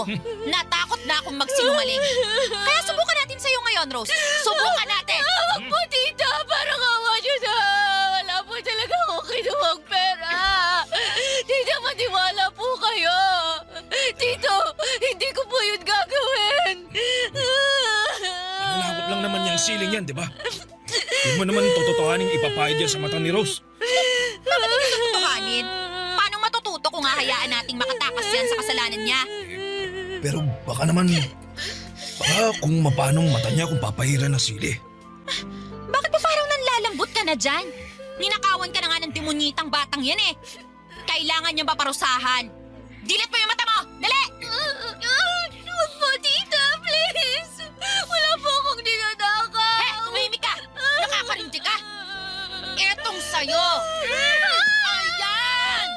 Natakot na akong magsinungaling. Kaya subukan natin sa'yo ngayon, Rose. Subukan natin! Huwag po, tita! Parang awa niyo na! Wala po talaga akong kinuhang pera! Tita, maniwala po kayo! Tito, hindi ko po yun gagawin! Nanakot lang naman yung siling yan, di ba? Hindi mo naman tototohaning ipapahid yan sa mata ni Rose. Bakit hindi tutuhanin? Paano matututo kung hahayaan nating makatakas yan sa kasalanan niya? Pero baka kung mapanong mata niya kung papahiran ng sili. Bakit ba parang nanlalambot ka na dyan? Ninakawan ka na nga ng demonyitang batang yan eh. Kailangan niyang paparusahan. Dilit mo yung mata mo! Dali! Huwag po, tita! Please! Wala po akong dinadakaw! Tumahimik ka! Nakakarinti ka! Etong sa'yo! Ayan!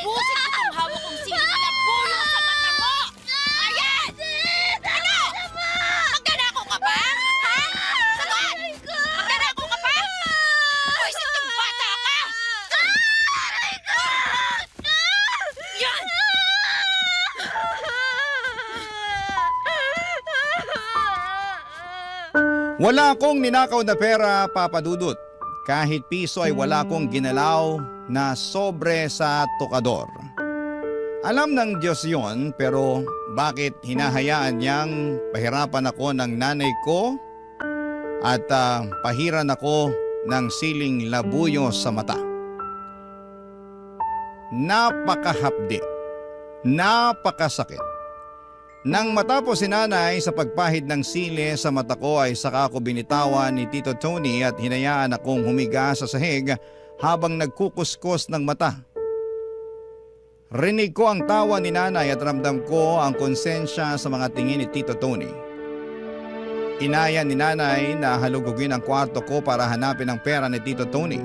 Ubusin ko itong hawak kong siling na puyo sa mata mo! Ayan! Ano? Magdanakaw ka ba? Ha? Sagot! Magdanakaw ka ba? Pwisit kang bata ka! Yan! Wala akong ninakaw na pera, Papa Dudut. Kahit piso ay wala akong ginalaw na sobre sa tokador. Alam ng Diyos yon, pero bakit hinahayaan niyang pahirapan ako ng nanay ko at pahiran ako ng siling labuyo sa mata? Napakahapdi, napakasakit. Nang matapos si nanay sa pagpahid ng sili sa mata ko ay saka ako binitawan ni Tito Tony at hinayaan akong humiga sa sahig habang nagkukuskos ng mata. Rinig ko ang tawa ni nanay at ramdam ko ang konsensya sa mga tingin ni Tito Tony. Inaya ni nanay na halugugin ang kwarto ko para hanapin ang pera ni Tito Tony.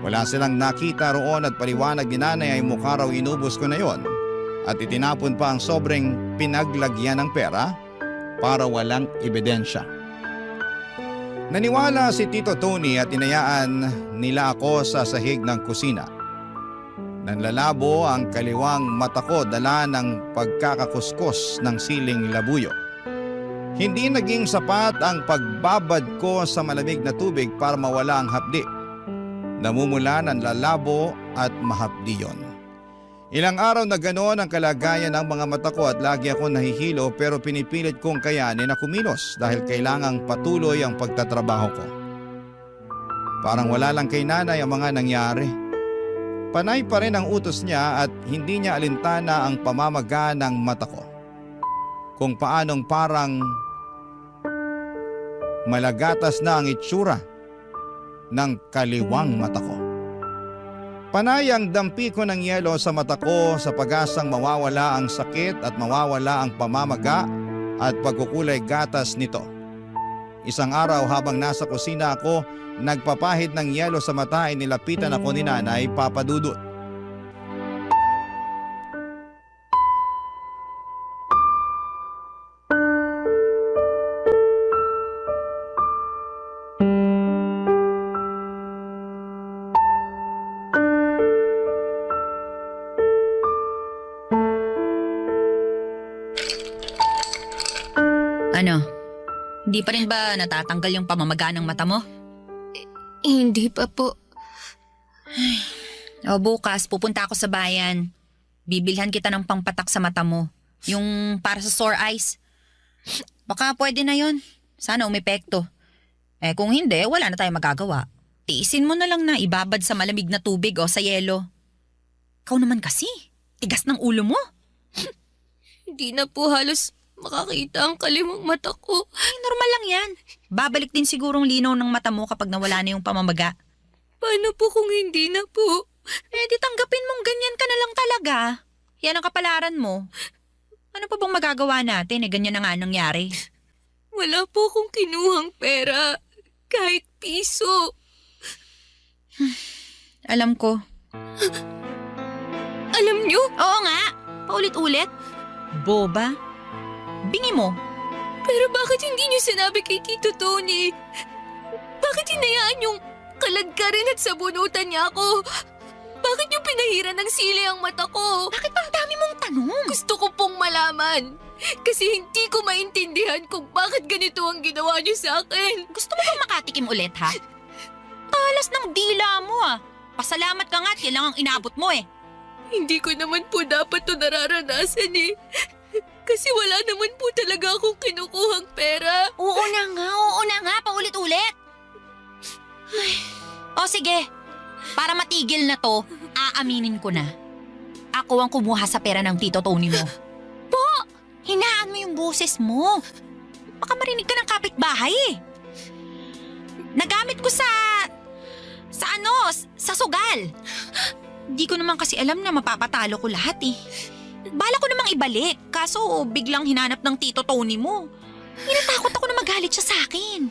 Wala silang nakita roon at paliwanag ni nanay ay mukha raw inubos ko na yon. At itinapon pa ang sobrang pinaglagyan ng pera para walang ebidensya. Naniwala si Tito Tony at inayaan nila ako sa sahig ng kusina. Nanlalabo ang kaliwang mata ko dala ng pagkakakuskos ng siling labuyo. Hindi naging sapat ang pagbabad ko sa malamig na tubig para mawala ang hapdi. Namumula ng lalabo at mahapdi yon. Ilang araw na ganoon ang kalagayan ng mga mata ko at lagi ako nahihilo pero pinipilit kong kayanin na kumilos dahil kailangang patuloy ang pagtatrabaho ko. Parang wala lang kay nanay ang mga nangyari. Panay pa rin ang utos niya at hindi niya alintana ang pamamaga ng mata ko. Kung paanong parang malagatas na ang itsura ng kaliwang mata ko. Panay ang dampi ko ng yelo sa mata ko sa pag-asang mawawala ang sakit at mawawala ang pamamaga at pagkukulay gatas nito. Isang araw habang nasa kusina ako, nagpapahid ng yelo sa mata ay nilapitan ako ni Nanay Papadudut. Ano? Hindi pa rin ba natatanggal yung pamamaga ng mata mo? Hindi pa po. O bukas, pupunta ako sa bayan. Bibilhan kita ng pangpatak sa mata mo. Yung para sa sore eyes. Baka pwede na yon. Sana umepekto. Kung hindi, wala na tayong magagawa. Tiisin mo na lang na ibabad sa malamig na tubig o sa yelo. Ikaw naman kasi, tigas ng ulo mo. Hindi na po halos makakita ang kaliwang mata ko. Normal lang yan. Babalik din sigurong linaw ng mata mo kapag nawala na yung pamamaga. Paano po kung hindi na po? Di tanggapin mong ganyan ka na lang talaga. Yan ang kapalaran mo. Ano pa bang magagawa natin? Ganyan na nga nangyari. Wala po akong kinuhang pera. Kahit piso. Alam ko. Alam niyo? Oo nga. Paulit-ulit. Boba. Bingi mo. Pero bakit hindi niyo sinabi kay Tito Tony? Bakit hinayaan yung kaladkarin at sabunutan niya ako? Bakit niyo pinahiran ng sili ang mata ko? Bakit ang dami mong tanong? Gusto ko pong malaman. Kasi hindi ko maintindihan kung bakit ganito ang ginawa niyo sa akin. Gusto mo bang makatikim ulit, ha? Talas ng dila mo, ah. Pasalamat ka nga at yan lang ang inabot mo, eh. Hindi ko naman po dapat to nararanasan eh. Kasi wala naman po talaga akong kinukuhang pera. Oo na nga, paulit-ulit. O sige, para matigil na to, aaminin ko na. Ako ang kumuha sa pera ng Tito Tony mo. Po, hinaan mo yung boses mo. Baka marinig ka ng kapitbahay eh. Nagamit ko sa sugal. Di ko naman kasi alam na mapapatalo ko lahat eh. Bala ko namang ibalik, kaso biglang hinanap ng Tito Tony mo. Hinatakot ako na magalit siya sa akin.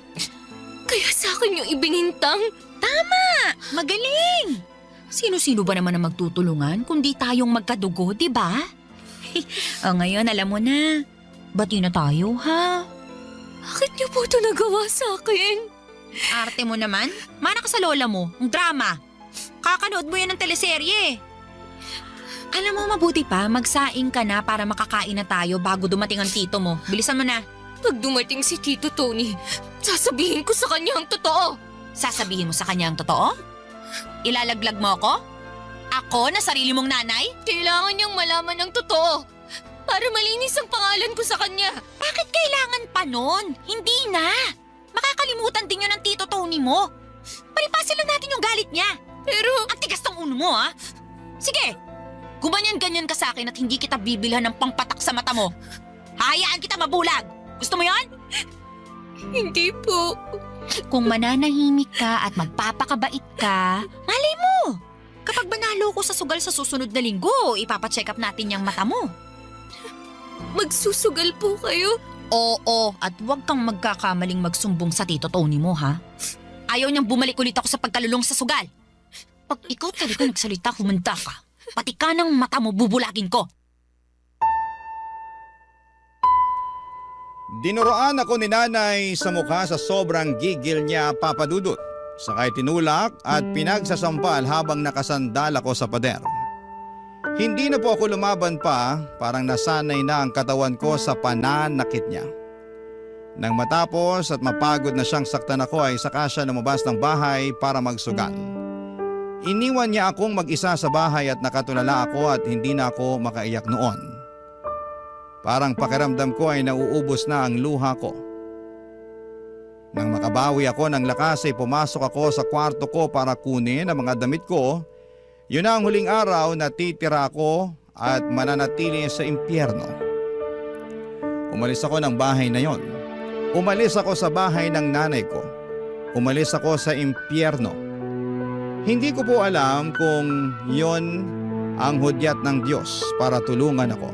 Kaya sa akin yung ibinintang. Tama! Magaling! Sino-sino ba naman ang magtutulungan kundi tayong magkadugo, di ba? O ngayon, alam mo na. Bati na tayo, ha? Bakit niyo po ito nagawa sa akin? Arte mo naman. Mana ka sa lola mo, ang drama. Kakanood mo yan ng teleserye. Alam mo, mabuti pa, magsaing ka na para makakain na tayo bago dumating ang tito mo. Bilisan mo na. Pag dumating si Tito Tony, sasabihin ko sa kanya ang totoo. Sasabihin mo sa kanya ang totoo? Ilalaglag mo ako? Ako na sarili mong nanay? Kailangan niyang malaman ang totoo para malinis ang pangalan ko sa kanya. Bakit kailangan pa nun? Hindi na. Makakalimutan din yun ng Tito Tony mo. Palipasin lang natin yung galit niya. Pero Ang tigas ng uno mo, ha? Sige, gumanyan-ganyan ka sa akin at hindi kita bibilhan ng pangpatak sa mata mo. Hahayaan kita mabulag. Gusto mo yon? hindi po. Kung mananahimik ka at magpapakabait ka, malay mo. Kapag banalo ko sa sugal sa susunod na linggo, ipapacheck up natin yung mata mo. Magsusugal po kayo? Oo, at huwag kang magkakamaling magsumbong sa Tito Tony mo, ha? Ayaw niyang bumalik ulit ako sa pagkalulong sa sugal. Pag ikaw talaga nagsalita, humanda ka. Pati ka ng mata mo, bubulagin ko. Dinuroan ako ni Nanay sa mukha sa sobrang gigil niya, Papadudut. Sakay tinulak at pinagsasampal habang nakasandal ako sa pader. Hindi na po ako lumaban pa, parang nasanay na ang katawan ko sa pananakit niya. Nang matapos at mapagod na siyang saktan ako ay saka siya lumabas ng bahay para magsugal. Iniwan niya akong mag-isa sa bahay at nakatulala ako at hindi na ako makaiyak noon. Parang pakiramdam ko ay nauubos na ang luha ko. Nang makabawi ako ng lakas ay pumasok ako sa kwarto ko para kunin ang mga damit ko. Yun na ang huling araw na titira ako at mananatili sa impyerno. Umalis ako ng bahay na yon. Umalis ako sa bahay ng nanay ko. umalis ako sa impyerno. Hindi ko po alam kung yon ang hudyat ng Diyos para tulungan ako.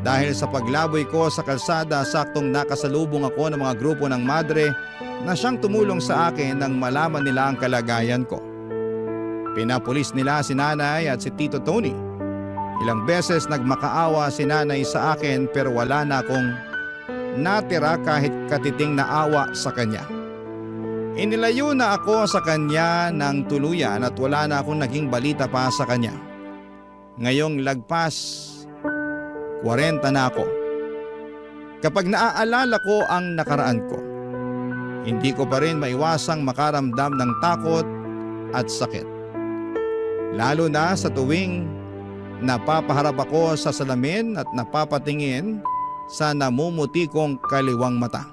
Dahil sa paglaboy ko sa kalsada, saktong nakasalubong ako ng mga grupo ng madre na siyang tumulong sa akin nang malaman nila ang kalagayan ko. Pinapulis nila si nanay at si Tito Tony. Ilang beses nagmakaawa si nanay sa akin pero wala na akong natira kahit katiting na awa sa kanya. Inilayo na ako sa kanya ng tuluyan at wala na akong naging balita pa sa kanya. Ngayong lagpas 40 na ako. Kapag naaalala ko ang nakaraan ko, hindi ko pa rin maiwasang makaramdam ng takot at sakit. Lalo na sa tuwing napapaharap ako sa salamin at napapatingin sa namumuti kong kaliwang mata.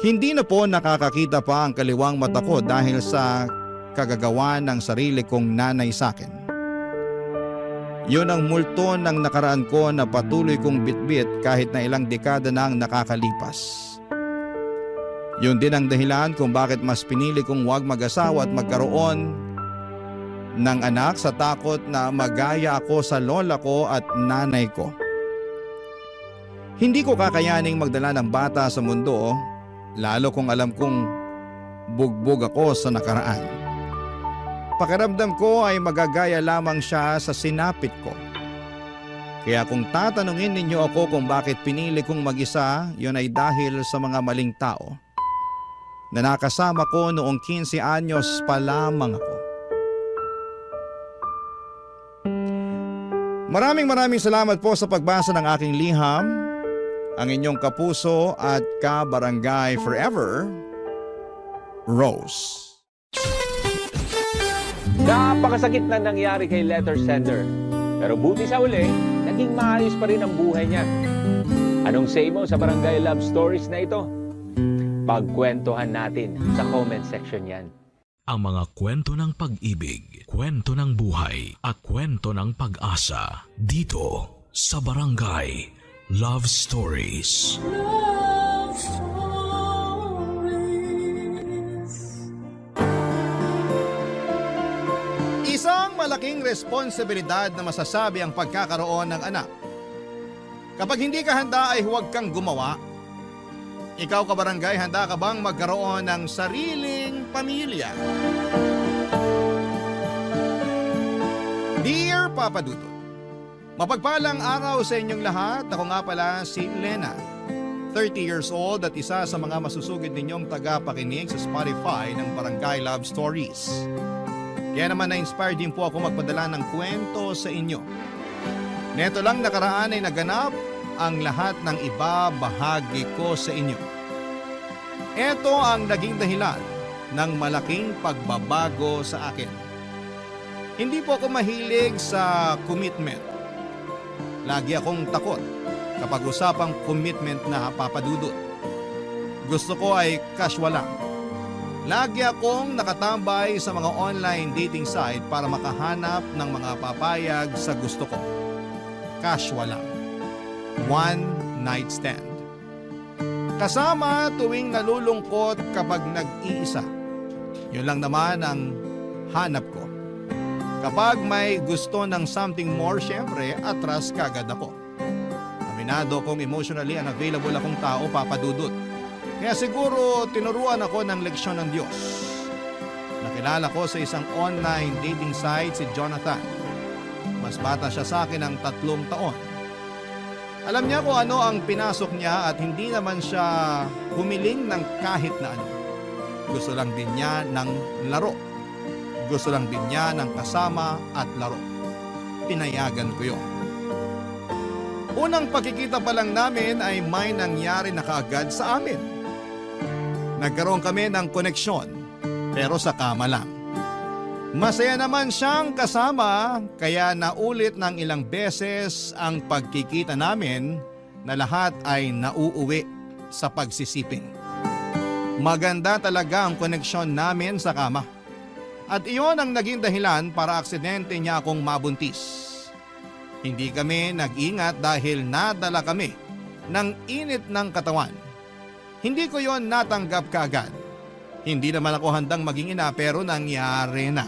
Hindi na po nakakakita pa ang kaliwang mata ko dahil sa kagagawa ng sarili kong nanay sa akin. Yun ang multo ng nakaraan ko na patuloy kong bitbit kahit na ilang dekada na ang nakakalipas. Yun din ang dahilan kung bakit mas pinili kong huwag mag-asawa at magkaroon ng anak sa takot na magaya ako sa lola ko at nanay ko. Hindi ko kakayaning magdala ng bata sa mundo, lalo kung alam kong bugbog ako sa nakaraan. Pakiramdam ko ay magagaya lamang siya sa sinapit ko. Kaya kung tatanungin ninyo ako kung bakit pinili kong mag-isa, yun ay dahil sa mga maling tao na nakasama ko noong 15 anyos pa lamang ako. Maraming salamat po sa pagbasa ng aking liham. Ang inyong kapuso at kabarangay forever, Rose. Napakasakit na nangyari kay letter sender. Pero buti sa uli, naging maayos pa rin ang buhay niya. Anong say mo sa Barangay Love Stories na ito? Pagkwentuhan natin sa comment section yan. Ang mga kwento ng pag-ibig, kwento ng buhay at kwento ng pag-asa dito sa Barangay Love Stories. Love Stories. Isang malaking responsibilidad na masasabi ang pagkakaroon ng anak. Kapag hindi ka handa ay huwag kang gumawa. Ikaw kabarangay, handa ka bang magkaroon ng sariling pamilya? Dear Papa Dudut, mapagpalang araw sa inyong lahat. Ako nga pala si Lena, 30 years old at isa sa mga masusugid ninyong tagapakinig sa Spotify ng Barangay Love Stories. Kaya naman na-inspired din po ako magpadala ng kwento sa inyo. Neto lang nakaraan ay naganap ang lahat ng ibabahagi ko sa inyo. Ito ang naging dahilan ng malaking pagbabago sa akin. Hindi po ako mahilig sa commitment. Lagi akong takot kapag usapang commitment na papadudot. Gusto ko ay casual lang. Lagi akong nakatambay sa mga online dating site para makahanap ng mga papayag sa gusto ko. Casual lang. One night stand. Kasama tuwing nalulungkot kapag nag-iisa. Yun lang naman ang hanap ko. Kapag may gusto ng something more, syempre, atras kagad ako. Aminado kong emotionally unavailable akong tao, papadudot. Kaya siguro tinuruan ako ng leksyon ng Diyos. Nakilala ko sa isang online dating site si Jonathan. Mas bata siya sa akin ng 3 taon. Alam niya kung ano ang pinasok niya at hindi naman siya humiling ng kahit na ano. Gusto lang din niya ng laro. Gusto lang din niya ng kasama at laro. Pinayagan ko yun. Unang pagkikita pa lang namin ay may nangyari na kaagad sa amin. Nagkaroon kami ng koneksyon, pero sa kama lang. Masaya naman siyang kasama, kaya naulit ng ilang beses ang pagkikita namin na lahat ay nauuwi sa pagsisiping. Maganda talaga ang koneksyon namin sa kama. At iyon ang naging dahilan para aksidente niya akong mabuntis. Hindi kami nag-ingat dahil nadala kami ng init ng katawan. Hindi ko yon natanggap kaagad. Hindi naman ako handang maging ina pero nangyari na.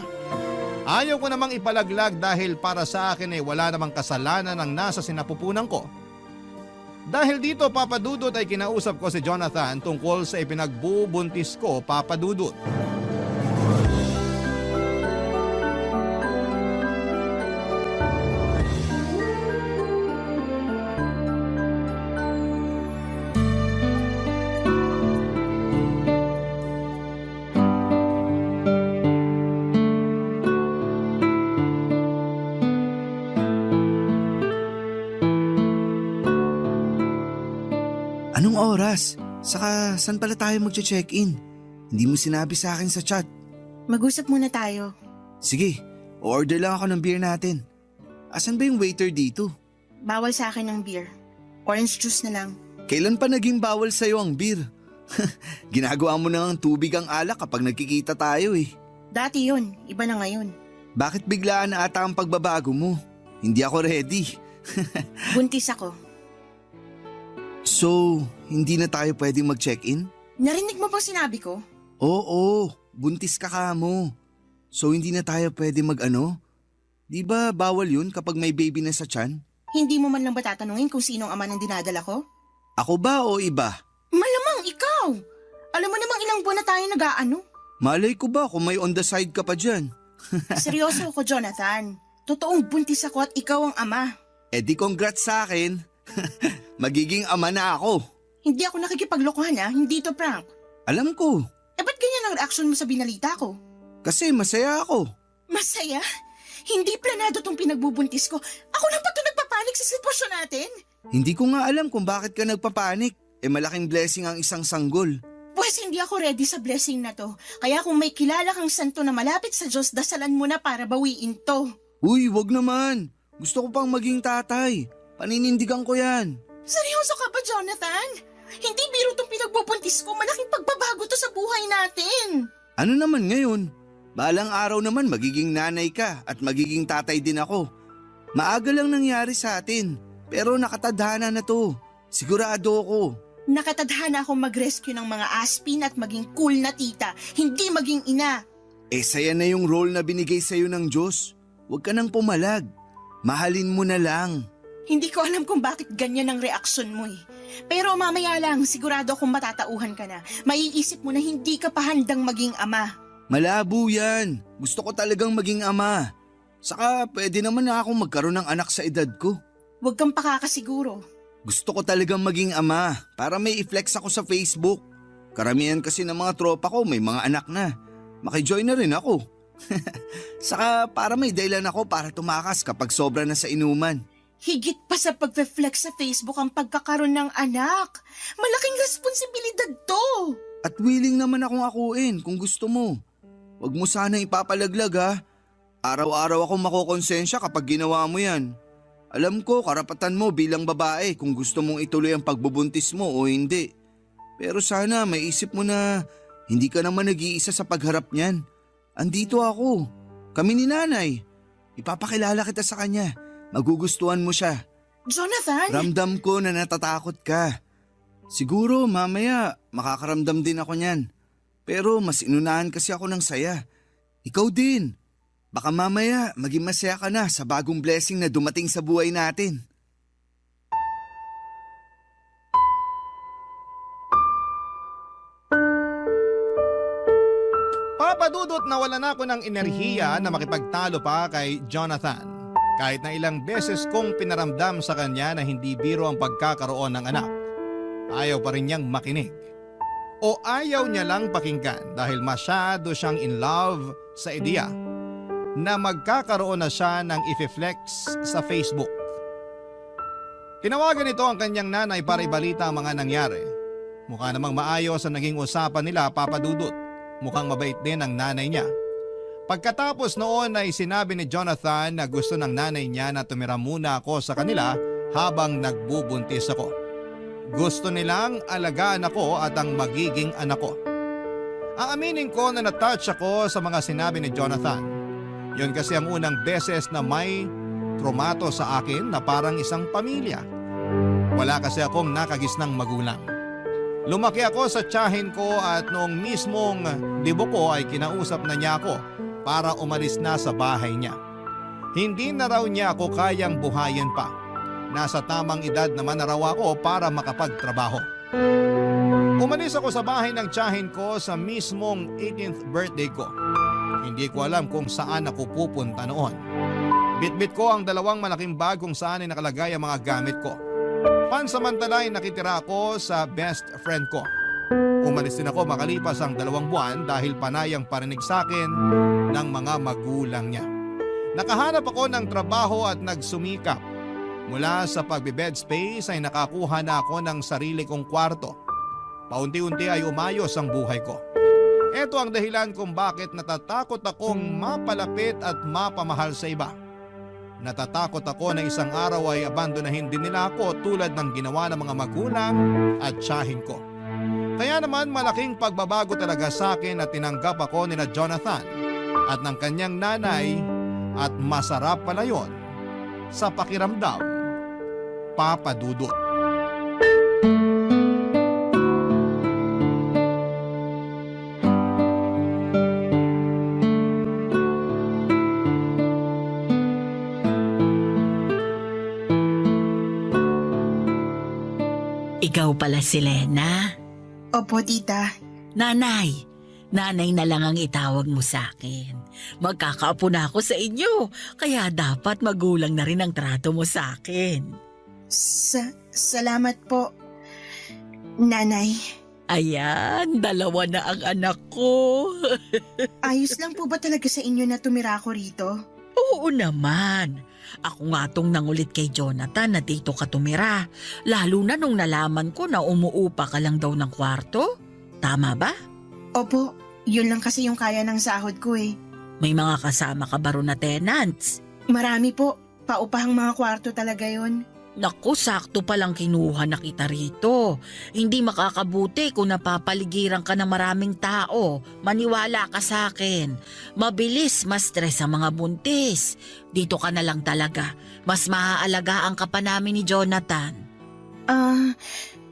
Ayaw ko namang ipalaglag dahil para sa akin ay wala namang kasalanan ang nasa sinapupunan ko. Dahil dito, Papa Dudut, ay kinausap ko si Jonathan tungkol sa ipinagbubuntis ko, Papa Dudut. Anong oras? Saka saan pala tayo magche-check-in? Hindi mo sinabi sa akin sa chat. Mag-usap muna tayo. Sige, order lang ako ng beer natin. Asan ba yung waiter dito? Bawal sa akin ng beer. Orange juice na lang. Kailan pa naging bawal sa'yo ang beer? Ginagawa mo na ng tubig ang alak kapag nagkikita tayo eh. Dati yun, iba na ngayon. Bakit biglaan na ata ang pagbabago mo? Hindi ako ready. Buntis ako. So, hindi na tayo pwedeng mag-check-in? Narinig mo ba sinabi ko? Oo, buntis ka mo. So hindi na tayo pwede mag-ano? Di ba bawal yun kapag may baby na sa tiyan? Hindi mo man lang ba tatanungin kung sinong ama ng dinadala ko? Ako ba o iba? Malamang ikaw! Alam mo namang ilang buwan na tayo nag-aano. Malay ko ba kung may on the side ka pa dyan? Seryoso ako, Jonathan. Totoong buntis ako at ikaw ang ama. Eh di congrats sa akin. Magiging ama na ako. Hindi ako nakikipaglokohan hindi to prank. Alam ko. Eh ba't ganyan ang reaction mo sa binalita ko? Kasi masaya ako. Masaya? Hindi planado tong pinagbubuntis ko. Ako lang ba ito nagpapanik sa sitwasyon natin? Hindi ko nga alam kung bakit ka nagpapanik. Eh malaking blessing ang isang sanggol. Pues hindi ako ready sa blessing na to. Kaya kung may kilala kang santo na malapit sa Diyos, dasalan mo na para bawiin to. Uy, wag naman. Gusto ko pang maging tatay. Paninindigan ko yan. Seryoso ka ba, Jonathan? Hindi biro tong pinagbubuntis ko. Malaking pagbabago to sa buhay natin. Ano naman ngayon? Balang araw naman magiging nanay ka at magiging tatay din ako. Maaga lang nangyari sa atin. Pero nakatadhana na to. Sigurado ako. Nakatadhana akong mag-rescue ng mga aspin at maging cool na tita. Hindi maging ina. Eh saya na yung role na binigay sa'yo ng Diyos. Huwag ka nang pumalag. Mahalin mo na lang. Hindi ko alam kung bakit ganyan ang reaksyon mo eh. Pero mamaya lang, sigurado akong matatauhan ka na. Maiisip mo na hindi ka pa handang maging ama. Malabo yan. Gusto ko talagang maging ama. Saka pwede naman na akong magkaroon ng anak sa edad ko. Huwag kang pakakasiguro. Gusto ko talagang maging ama para may i-flex ako sa Facebook. Karamihan kasi ng mga tropa ko may mga anak na. Makijoin na rin ako. Saka para may dahilan ako para tumakas kapag sobra na sa inuman. Higit pa sa pagpe-flex sa Facebook ang pagkakaroon ng anak. Malaking responsibilidad to. At willing naman akong akuin kung gusto mo. Huwag mo sanang ipapalaglag ha. Araw-araw akong makokonsensya kapag ginawa mo yan. Alam ko karapatan mo bilang babae kung gusto mong ituloy ang pagbubuntis mo o hindi. Pero sana may isip mo na hindi ka naman nag-iisa sa pagharap niyan. Andito ako. Kami ni nanay. Ipapakilala kita sa kanya. Magugustuhan mo siya. Jonathan! Ramdam ko na natatakot ka. Siguro mamaya makakaramdam din ako niyan. Pero mas inunahan kasi ako ng saya. Ikaw din. Baka mamaya maging masaya ka na sa bagong blessing na dumating sa buhay natin. Papa Dudut, nawalan ako ng enerhiya na makipagtalo pa kay Jonathan. Kahit na ilang beses kong pinaramdam sa kanya na hindi biro ang pagkakaroon ng anak, ayaw pa rin niyang makinig. O ayaw niya lang pakinggan dahil masyado siyang in love sa ideya na magkakaroon na siya ng i-flex sa Facebook. Tinawagan ito ang kanyang nanay para ibalita ang mga nangyari. Mukha namang maayos ang naging usapan nila, Papa Dudut. Mukhang mabait din ang nanay niya. Pagkatapos noon ay sinabi ni Jonathan na gusto ng nanay niya na tumira muna ako sa kanila habang nagbubuntis ako. Gusto nilang alagaan ako at ang magiging anak ko. Aaminin ko na natouch ako sa mga sinabi ni Jonathan. Yun kasi ang unang beses na may trumato sa akin na parang isang pamilya. Wala kasi akong nakagisnang magulang. Lumaki ako sa tiyahin ko at noong mismong libo ko ay kinausap na niya ako para umalis na sa bahay niya. Hindi na raw niya ako kayang buhayin pa. Nasa tamang edad naman na raw ako para makapagtrabaho. Umalis ako sa bahay ng tiyahin ko sa mismong 18th birthday ko. Hindi ko alam kung saan ako pupunta noon. Bitbit ko ang 2 malaking bag kung saan ay nakalagay ang mga gamit ko. Pansamantala ay nakitira ako sa best friend ko. Umalis din ako makalipas ang 2 buwan dahil panayang parinig sa akin ng mga magulang niya. Nakahanap ako ng trabaho at nagsumikap. Mula sa pagbe-bed space ay nakakuha na ako ng sarili kong kwarto. Paunti-unti ay umayos ang buhay ko. Ito ang dahilan kung bakit natatakot akong mapalapit at mapamahal sa iba. Natatakot ako na isang araw ay abandonahin din nila ako tulad ng ginawa ng mga magulang at tiyahin ko. Kaya naman malaking pagbabago talaga sa akin at tinanggap ako nila Jonathan at ng kanyang nanay at masarap pala yon sa pakiramdam, Papa Dudut. Ikaw pala si Lena. Opo, tita. Nanay na lang ang itawag mo sa akin. Magkakaapo na ako sa inyo, kaya dapat magulang na rin ang trato mo sa akin. Salamat po, nanay. Ayan, 2 na ang anak ko. Ayos lang po ba talaga sa inyo na tumira ako rito? Oo naman. Ako nga tong nangulit kay Jonathan na dito ka tumira. Lalo na nung nalaman ko na umuupa ka lang daw ng kwarto. Tama ba? Opo, yun lang kasi yung kaya ng sahod ko eh. May mga kasama ka ba ron na tenants? Marami po, paupahang mga kwarto talaga yon. Naku, sakto palang kinuha na kita rito. Hindi makakabuti kung napapaligiran ka ng maraming tao. Maniwala ka sa akin. Mabilis ma-stress ang mga buntis. Dito ka na lang talaga. Mas maaalagaan ka pa namin ni Jonathan.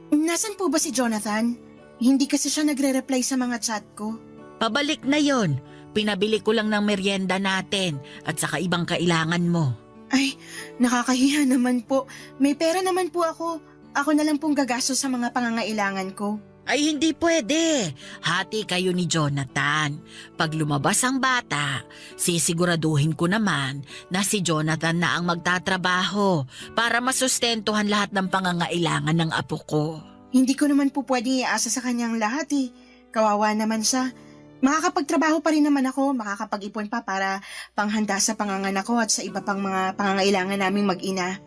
Nasan po ba si Jonathan? Hindi kasi siya nagre-reply sa mga chat ko. Pabalik na yon. Pinabili ko lang ng merienda natin at saka ibang kailangan mo. Ay, nakakahiya naman po. May pera naman po ako. Ako na lang pong gagastos sa mga pangangailangan ko. Ay, hindi pwede. Hati kayo ni Jonathan. Pag lumabas ang bata, sisiguraduhin ko naman na si Jonathan na ang magtatrabaho para masustentuhan lahat ng pangangailangan ng apo ko. Hindi ko naman po pwedeng iasa sa kanyang lahat eh. Kawawa naman siya. Makakapagtrabaho pa rin naman ako, makakapag-ipon pa para panghanda sa panganganak ko at sa iba pang mga pangangailangan naming mag-ina.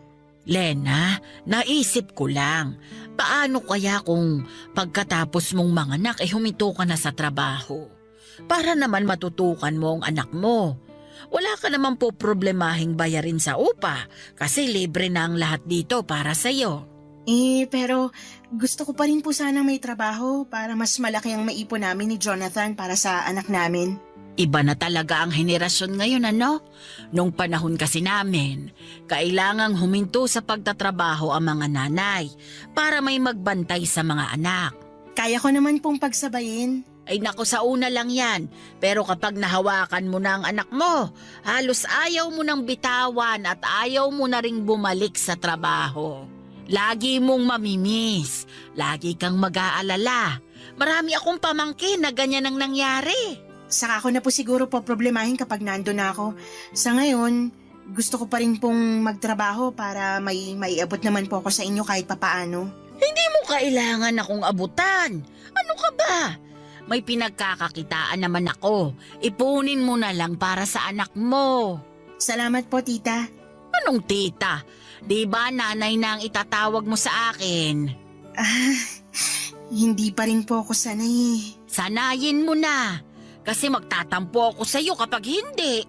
Lena, naisip ko lang, paano kaya kung pagkatapos mong manganak ay huminto ka na sa trabaho? Para naman matutukan mo ang anak mo. Wala ka naman po problemahing bayarin sa upa kasi libre na ang lahat dito para sa'yo. Pero gusto ko pa rin po sanang may trabaho para mas malaki ang maipon namin ni Jonathan para sa anak namin. Iba na talaga ang henerasyon ngayon, ano? Nung panahon kasi namin, kailangang huminto sa pagtatrabaho ang mga nanay para may magbantay sa mga anak. Kaya ko naman pong pagsabayin. Ay naku, sa una lang yan. Pero kapag nahawakan mo na ang anak mo, halos ayaw mo nang bitawan at ayaw mo na ring bumalik sa trabaho. Lagi mong mamimiss. Lagi kang mag-aalala. Marami akong pamangkin na ganyan ang nangyari. Saka ako na po siguro po problemahin kapag nandun na ako. Sa ngayon, gusto ko pa rin pong magtrabaho para maiabot naman po ako sa inyo kahit papaano. Hindi mo kailangan akong abutan. Ano ka ba? May pinagkakakitaan naman ako. Ipunin mo na lang para sa anak mo. Salamat po, tita. Anong tita? Di ba nanay na ang itatawag mo sa akin? Hindi pa rin po ako sanay. Sanayin mo na. Kasi magtatampo ako sa'yo kapag hindi.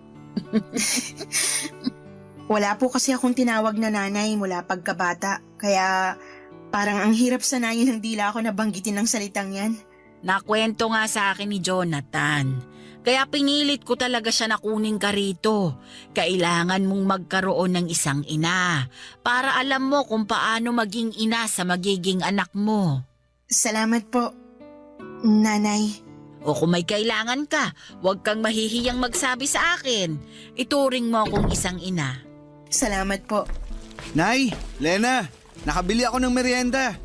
Wala po kasi akong tinawag na nanay mula pagkabata. Kaya parang ang hirap sanayin ng dila ako na banggitin ng salitang yan. Nakwento nga sa akin ni Jonathan. Kaya pinilit ko talaga siya na kunin ka rito. Kailangan mong magkaroon ng isang ina para alam mo kung paano maging ina sa magiging anak mo. Salamat po, Nanay. O kung may kailangan ka, huwag kang mahihiyang magsabi sa akin. Ituring mo akong isang ina. Salamat po. Nay, Lena, nakabili ako ng merienda.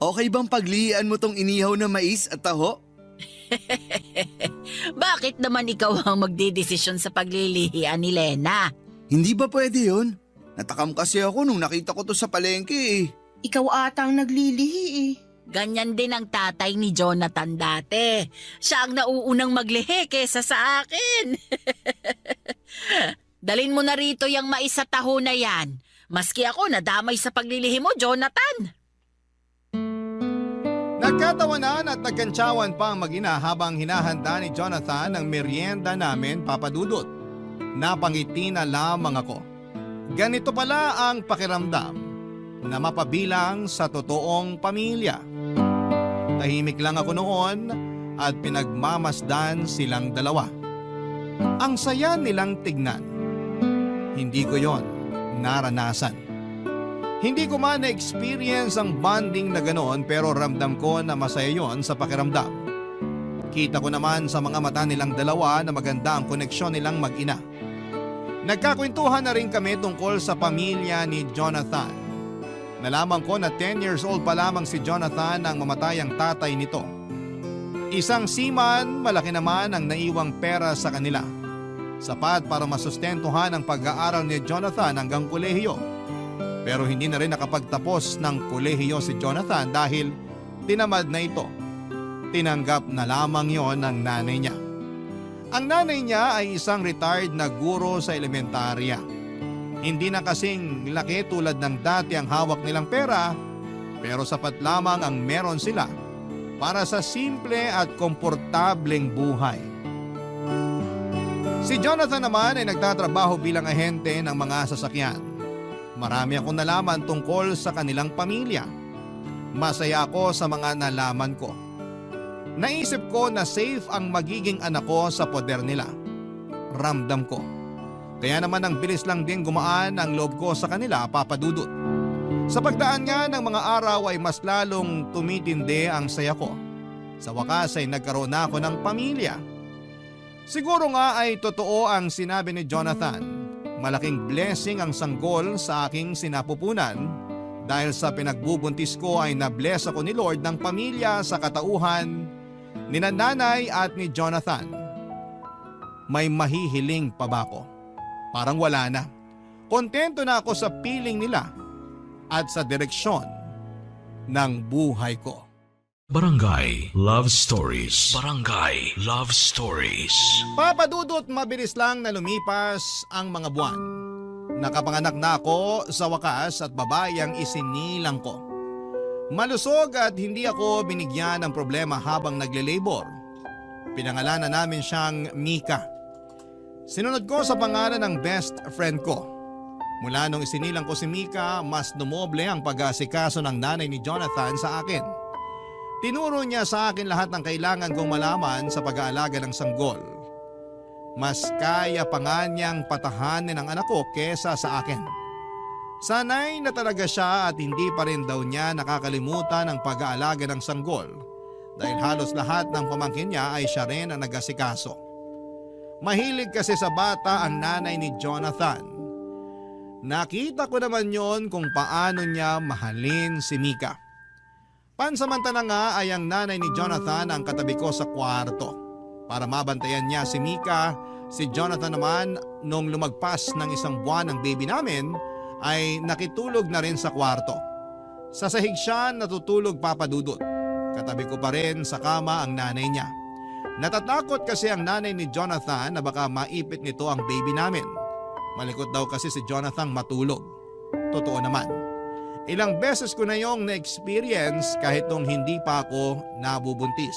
Okay bang paglihian mo tong inihaw na mais at taho? Bakit naman ikaw ang magdidesisyon sa paglilihian ni Lena? Hindi ba pwede yun? Natakam kasi ako nung nakita ko to sa palengke eh. Ikaw ata ang naglilihi eh. Ganyan din ang tatay ni Jonathan dati. Siya ang nauunang maglihi kesa sa akin. Dalin mo na rito yung mais sa taho na yan. Maski ako nadamay sa paglilihi mo, Jonathan. Nagkatawanan at nagkantsawan pa ang mag-ina habang hinahanda ni Jonathan ang merienda namin, Papa Dudut. Napangiti na lamang ako. Ganito pala ang pakiramdam na mapabilang sa totoong pamilya. Tahimik lang ako noon at pinagmamasdan silang dalawa. Ang saya nilang tignan. Hindi ko yon naranasan. Hindi ko man na-experience ang bonding na ganoon pero ramdam ko na masaya yon sa pakiramdam. Kita ko naman sa mga mata nilang dalawa na maganda ang koneksyon nilang mag-ina. Nagkakwentuhan na rin kami tungkol sa pamilya ni Jonathan. Nalaman ko na 10 years old pa lamang si Jonathan nang mamatay ang tatay nito. Isang seaman, malaki naman ang naiwang pera sa kanila. Sapat para masustentuhan ang pag-aaral ni Jonathan hanggang kolehiyo. Pero hindi na rin nakapagtapos ng kolehiyo si Jonathan dahil tinamad na ito. Tinanggap na lamang yon ng nanay niya. Ang nanay niya ay isang retired na guro sa elementarya. Hindi na kasing laki tulad ng dati ang hawak nilang pera, pero sapat lamang ang meron sila para sa simple at komportableng buhay. Si Jonathan naman ay nagtatrabaho bilang ahente ng mga sasakyan. Marami akong nalaman tungkol sa kanilang pamilya. Masaya ako sa mga nalaman ko. Naisip ko na safe ang magiging anak ko sa poder nila. Ramdam ko. Kaya naman ang bilis lang din gumaan ang loob ko sa kanila, Papa Dudut. Sa pagdaan nga ng mga araw ay mas lalong tumitindi ang saya ko. Sa wakas ay nagkaroon na ako ng pamilya. Siguro nga ay totoo ang sinabi ni Jonathan. Malaking blessing ang sanggol sa aking sinapupunan dahil sa pinagbubuntis ko ay na-bless ako ni Lord ng pamilya sa katauhan ni nanay at ni Jonathan. May mahihiling pa ba ako? Parang wala na. Kontento na ako sa piling nila at sa direksyon ng buhay ko. Barangay Love Stories. Barangay Love Stories. Papa Dudut, mabilis lang na lumipas ang mga buwan. Nakapanganak na ako sa wakas at babae ang isinilang ko. Malusog at hindi ako binigyan ng problema habang nagle-labor. Pinangalanan namin siyang Mika. Sinunod ko sa pangalan ng best friend ko. Mula nung isinilang ko si Mika, mas dumoble ang pag-aasikaso ng nanay ni Jonathan sa akin. Tinuro niya sa akin lahat ng kailangan kong malaman sa pag-aalaga ng sanggol. Mas kaya pa nga niyang patahanin ang anak ko kesa sa akin. Sanay na talaga siya at hindi pa rin daw niya nakakalimutan ang pag-aalaga ng sanggol dahil halos lahat ng pamangkin niya ay siya rin ang nag-asikaso. Mahilig kasi sa bata ang nanay ni Jonathan. Nakita ko naman yon kung paano niya mahalin si Mika. Pansamantala nga ay ang nanay ni Jonathan ang katabi ko sa kwarto. Para mabantayan niya si Mika, si Jonathan naman nung lumagpas ng 1 buwan ng baby namin ay nakitulog na rin sa kwarto. Sa sahig siya natutulog, Papa Dudut. Katabi ko pa rin sa kama ang nanay niya. Natatakot kasi ang nanay ni Jonathan na baka maipit nito ang baby namin. Malikot daw kasi si Jonathan matulog. Totoo naman. Ilang beses ko na yung na-experience kahit nung hindi pa ako nabubuntis.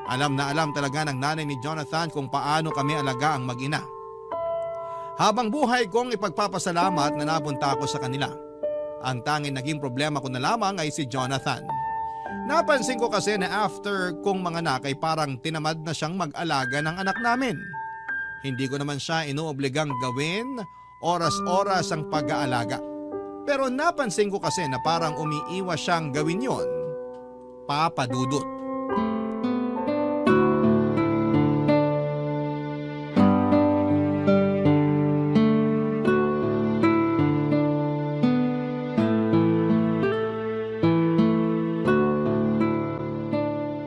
Alam na alam talaga ng nanay ni Jonathan kung paano kami alaga ang mag-ina. Habang buhay kong ipagpapasalamat na napunta ako sa kanila. Ang tanging naging problema ko na lamang ay si Jonathan. Napansin ko kasi na after kong manganak ay parang tinamad na siyang mag-alaga ng anak namin. Hindi ko naman siya inuobligang gawin oras-oras ang pag-aalaga. Pero napansin ko kasi na parang umiiwas siyang gawin yon Papa Dudut.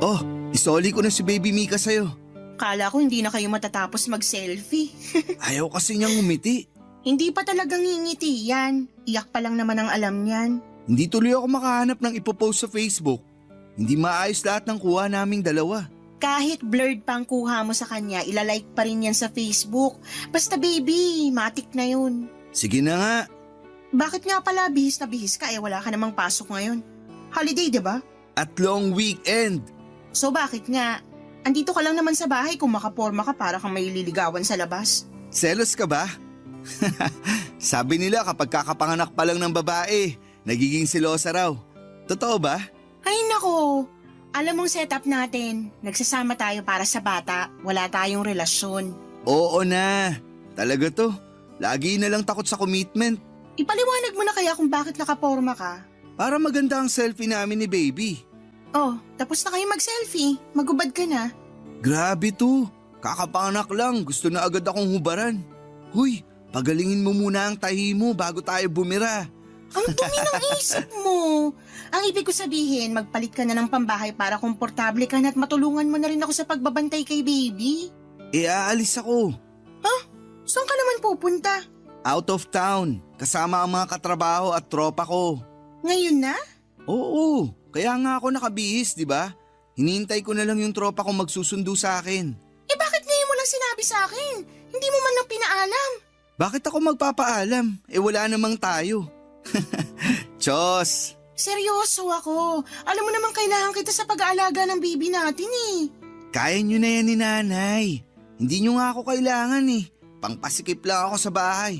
Oh, isoli ko na si Baby Mika sa'yo. Kala ko hindi na kayo matatapos mag-selfie. Ayaw kasi niyang umiti. Hindi pa talagang ngingiti yan. Iyak pa lang naman ang alam niyan. Hindi tuloy ako makahanap ng ipopost sa Facebook. Hindi maayos lahat ng kuha naming dalawa. Kahit blurred pa ang kuha mo sa kanya, ilalike pa rin yan sa Facebook. Basta baby, matik na yun. Sige na nga. Bakit nga pala bihis na bihis ka wala ka namang pasok ngayon? Holiday, di ba? At long weekend. So bakit nga? Andito ka lang naman sa bahay kung makaporma ka para kang may liligawan sa labas. Selos ka ba? Sabi nila kapag kakapanganak pa lang ng babae, nagiging silosa raw. Totoo ba? Ay nako, alam mong setup natin. Nagsasama tayo para sa bata, wala tayong relasyon. Oo na. Talaga to. Lagi na lang takot sa commitment. Ipaliwanag mo na kaya kung bakit nakaporma ka. Para maganda ang selfie namin ni Baby. Oh, tapos na kayo mag-selfie. Magubad ka na. Grabe to. Kakapanganak lang. Gusto na agad akong hubaran. Huy, pagalingin mo muna ang tahi mo bago tayo bumira. Ang dumi ng isip mo. Ang ibig ko sabihin, magpalit ka na ng pambahay para komportable ka na at matulungan mo na rin ako sa pagbabantay kay baby. Aalis ako. Saan ka naman pupunta? Out of town. Kasama ang mga katrabaho at tropa ko. Ngayon na? Oo, kaya nga ako nakabihis, di ba? Hinihintay ko na lang yung tropa ko magsusundo sa akin. Bakit ngayon mo lang sinabi sa akin? Hindi mo man lang pinaalam. Bakit ako magpapaalam? Wala namang tayo. Chos! Seryoso ako. Alam mo naman kailangan kita sa pag-aalaga ng baby natin eh. Kaya nyo na yan ni nanay. Hindi nyo nga ako kailangan eh. Pangpasikip lang ako sa bahay.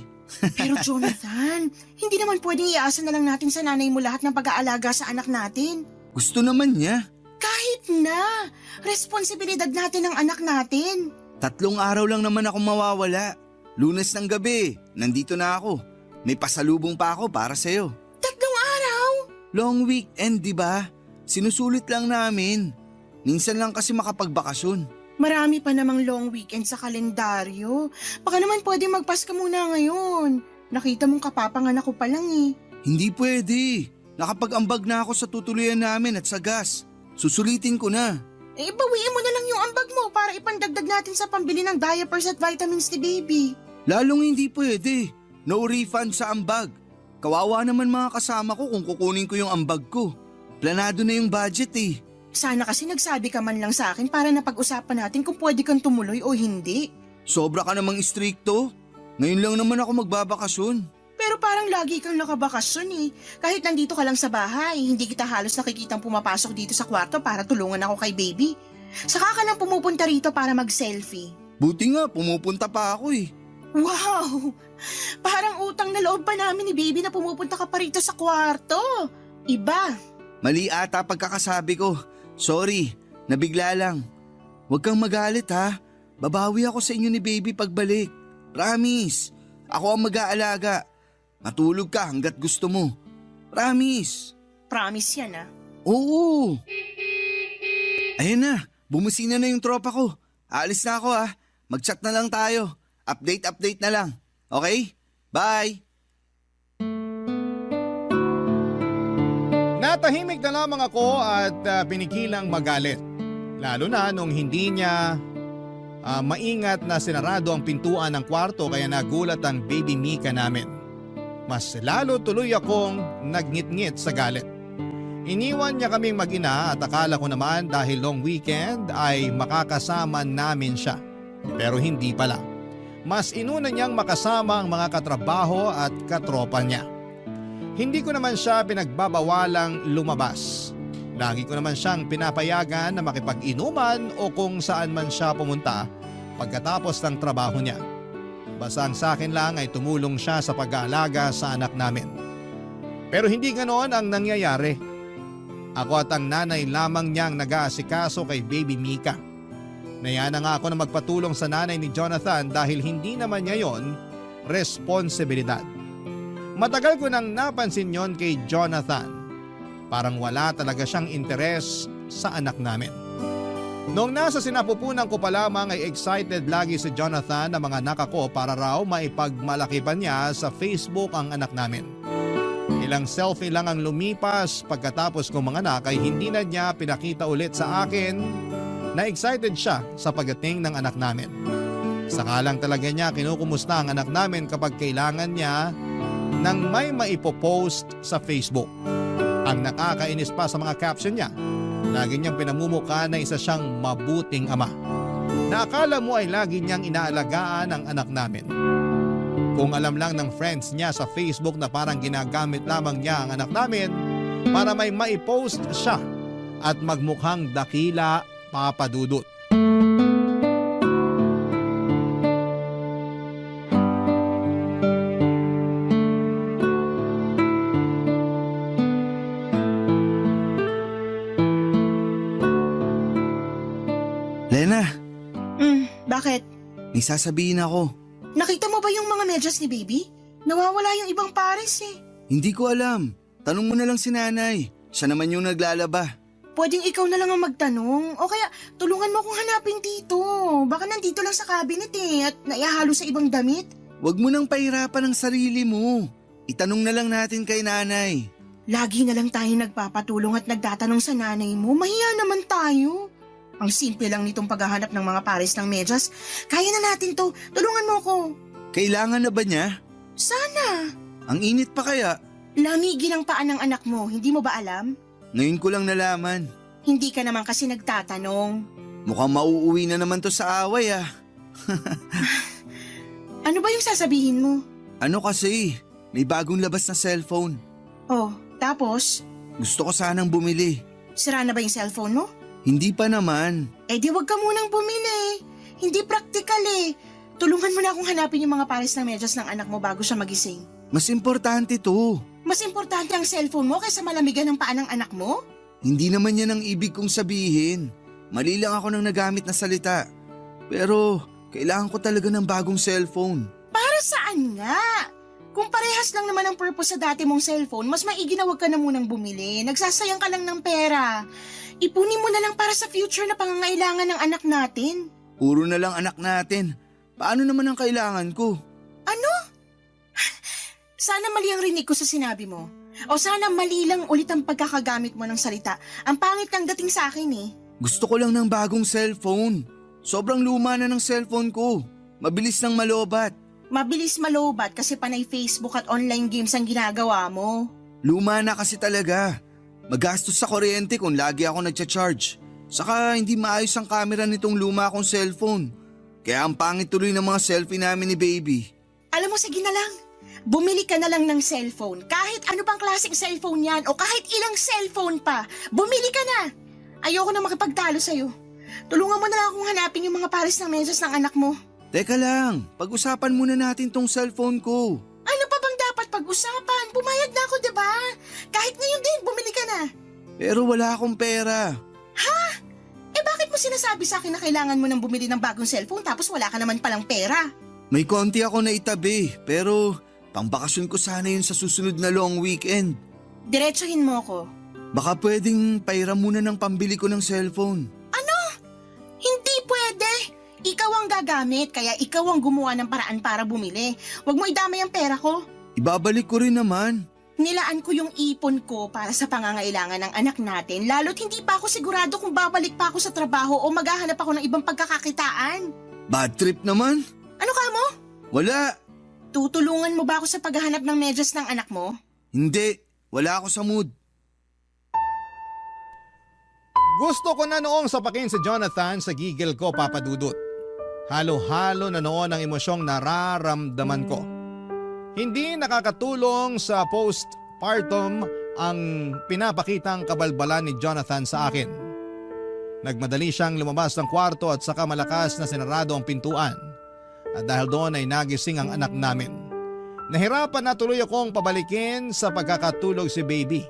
Pero Jonathan, hindi naman pwedeng iasa na lang natin sa nanay mo lahat ng pag-aalaga sa anak natin. Gusto naman niya. Kahit na, responsibilidad natin ang anak natin. 3 araw lang naman ako mawawala. Lunes ng gabi, nandito na ako. May pasalubong pa ako para sa'yo. 3 araw? Long weekend, di ba? Sinusulit lang namin. Minsan lang kasi makapagbakasyon. Marami pa namang long weekend sa kalendaryo. Baka naman pwede magpaska muna ngayon. Nakita mong kapapanganak ko pa lang eh. Hindi pwede. Nakapag-ambag na ako sa tutuluyan namin at sa gas. Susulitin ko na. Bawiin mo na lang yung ambag mo para ipandagdag natin sa pambili ng diapers at vitamins ni baby. Lalong hindi pwede. No refund sa ambag. Kawawa naman mga kasama ko kung kukunin ko yung ambag ko. Planado na yung budget eh. Sana kasi nagsabi ka man lang sa akin para napag-usapan natin kung pwede kang tumuloy o hindi. Sobra ka namang istrikto. Ngayon lang naman ako magbabakasyon. Pero parang lagi kang nakabakasyon eh. Kahit nandito ka lang sa bahay, hindi kita halos nakikitang pumapasok dito sa kwarto para tulungan ako kay baby. Saka ka lang pumupunta rito para mag-selfie. Buti nga, pumupunta pa ako eh. Wow! Parang utang na loob pa namin ni baby na pumupunta ka pa rito sa kwarto. Iba. Mali ata pagkakasabi ko. Sorry, nabigla lang. Huwag kang magalit ha. Babawi ako sa inyo ni baby pagbalik. Promise. Ako ang mag-aalaga. Matulog ka hanggat gusto mo. Promise. Promise yan ah. Oo. Ayun na, bumusina na yung tropa ko. Aalis na ako ha. Mag-chat na lang tayo. Update na lang. Okay? Bye! Natahimik na lamang ako at pinigilang magalit. Lalo na nung hindi niya maingat na sinarado ang pintuan ng kwarto kaya nagulat ang baby Mika namin. Mas lalo tuloy akong nagngit-ngit sa galit. Iniwan niya kaming mag-ina at akala ko naman dahil long weekend ay makakasama namin siya. Pero hindi pala. Mas inuna niyang makasama ang mga katrabaho at katropa niya. Hindi ko naman siya pinagbabawalang lumabas. Lagi ko naman siyang pinapayagan na makipag-inuman o kung saan man siya pumunta pagkatapos ng trabaho niya. Basta ang sa akin lang ay tumulong siya sa pag-aalaga sa anak namin. Pero hindi ganoon ang nangyayari. Ako at ang nanay lamang niyang nag-aasikaso kay baby Mika. Naya na nga ako na magpatulong sa nanay ni Jonathan dahil hindi naman niya yon responsibilidad. Matagal ko nang napansin yon kay Jonathan. Parang wala talaga siyang interes sa anak namin. Noong nasa sinapupunan ko pa lamang ay excited lagi si Jonathan na mga anak ako para raw maipagmalaki pa niya sa Facebook ang anak namin. Ilang selfie lang ang lumipas pagkatapos kong mga anak ay hindi na niya pinakita ulit sa akin na excited siya sa pagdating ng anak namin. Saka lang talaga niya kinukumusta ang anak namin kapag kailangan niya nang may maipopost sa Facebook. Ang nakakainis pa sa mga caption niya, lagi niyang pinamumukha na isa siyang mabuting ama. Na akala mo ay lagi niyang inaalagaan ang anak namin. Kung alam lang ng friends niya sa Facebook na parang ginagamit lamang niya ang anak namin para may maipost siya at magmukhang dakila, Papa Dudut. Lena, Bakit? may sasabihin ako. Nakita mo ba yung mga medyas ni baby? Nawawala yung ibang pares eh. Hindi ko alam. Tanong mo na lang si nanay. Siya naman yung naglalaba. Pwedeng ikaw na lang ang magtanong o kaya tulungan mo akong hanapin dito. Baka nandito lang sa cabinet at naihahalo sa ibang damit. Huwag mo nang pahirapan ang sarili mo. Itanong na lang natin kay nanay. Lagi na lang tayo nagpapatulong at nagtatanong sa nanay mo. Mahiya naman tayo. Ang simple lang nitong paghahanap ng mga pares ng medyas. Kaya na natin to. Tulungan mo ko. Kailangan na ba niya? Sana. Ang init pa kaya? Lamigin ang paan ng anak mo. Hindi mo ba alam? Ngayon ko lang nalaman. Hindi ka naman kasi nagtatanong. Mukhang mauuwi na naman to sa away ah. Ano ba yung sasabihin mo? Ano kasi? May bagong labas na cellphone. Oh, tapos? Gusto ko sanang bumili. Sira na ba yung cellphone mo? Hindi pa naman. Eh di wag ka munang bumili. Hindi praktikal eh. Tulungan mo na akong hanapin yung mga pares ng medyas ng anak mo bago siya magising. Mas importante to. Mas importante ang cellphone mo kaysa malamigan ng paa ng anak mo? Hindi naman yan ang ibig kong sabihin. Mali lang ako ng nagamit na salita. Pero kailangan ko talaga ng bagong cellphone. Para saan nga? Kung parehas lang naman ang purpose sa dati mong cellphone, mas maigi na wag ka na munang bumili. Nagsasayang ka lang ng pera. Ipunin mo na lang para sa future na pangangailangan ng anak natin. Puro na lang anak natin. Paano naman ang kailangan ko? Ano? Sana mali ang rinig ko sa sinabi mo. O sana mali lang ulit ang pagkakagamit mo ng salita. Ang pangit kang dating sa akin eh. Gusto ko lang ng bagong cellphone. Sobrang luma na ng cellphone ko. Mabilis nang malobat. Mabilis malobat kasi panay Facebook at online games ang ginagawa mo. Luma na kasi talaga. Magastos sa kuryente kung lagi ako nagcha-charge. Saka hindi maayos ang camera nitong luma kong cellphone. Kaya ang pangit tuloy ng mga selfie namin ni baby. Alam mo, sige na lang. Bumili ka na lang ng cellphone. Kahit ano pang klaseng cellphone yan o kahit ilang cellphone pa. Bumili ka na. Ayoko na makipagtalo sa'yo. Tulungan mo na lang akong hanapin yung mga pares ng medyas ng anak mo. Teka lang, pag-usapan muna natin tong cellphone ko. Ano pa bang dapat pag-usapan? Pumayag na ako, diba? Kahit ngayon din, bumili ka na. Pero wala akong pera. Eh bakit mo sinasabi sa akin na kailangan mo nang bumili ng bagong cellphone tapos wala ka naman palang pera? May konti ako na itabi, pero pangbakasyon ko sana yun sa susunod na long weekend. Diretsuhin mo ako. Baka pwedeng pairam muna ng pambili ko ng cellphone. Hindi pwede. Ikaw ang gagamit, kaya ikaw ang gumawa ng paraan para bumili. Huwag mo idamay ang pera ko. Ibabalik ko rin naman. Nilaan ko yung ipon ko para sa pangangailangan ng anak natin, lalo't hindi pa ako sigurado kung babalik pa ako sa trabaho o maghahanap ako ng ibang pagkakakitaan. Bad trip naman. Ano ka mo? Wala. Tutulungan mo ba ako sa paghahanap ng medyas ng anak mo? Hindi. Wala ako sa mood. Gusto ko na noong sapakin si Jonathan sa gigil ko, Papa Dudut. Halo-halo na noon ang emosyong nararamdaman ko. Hindi nakakatulong sa postpartum ang pinapakitang kabalbalan ni Jonathan sa akin. Nagmadali siyang lumabas ng kwarto at saka malakas na sinarado ang pintuan. At dahil doon ay nagising ang anak namin. Nahirapan na tuloy akong pabalikin sa pagkakatulog si baby.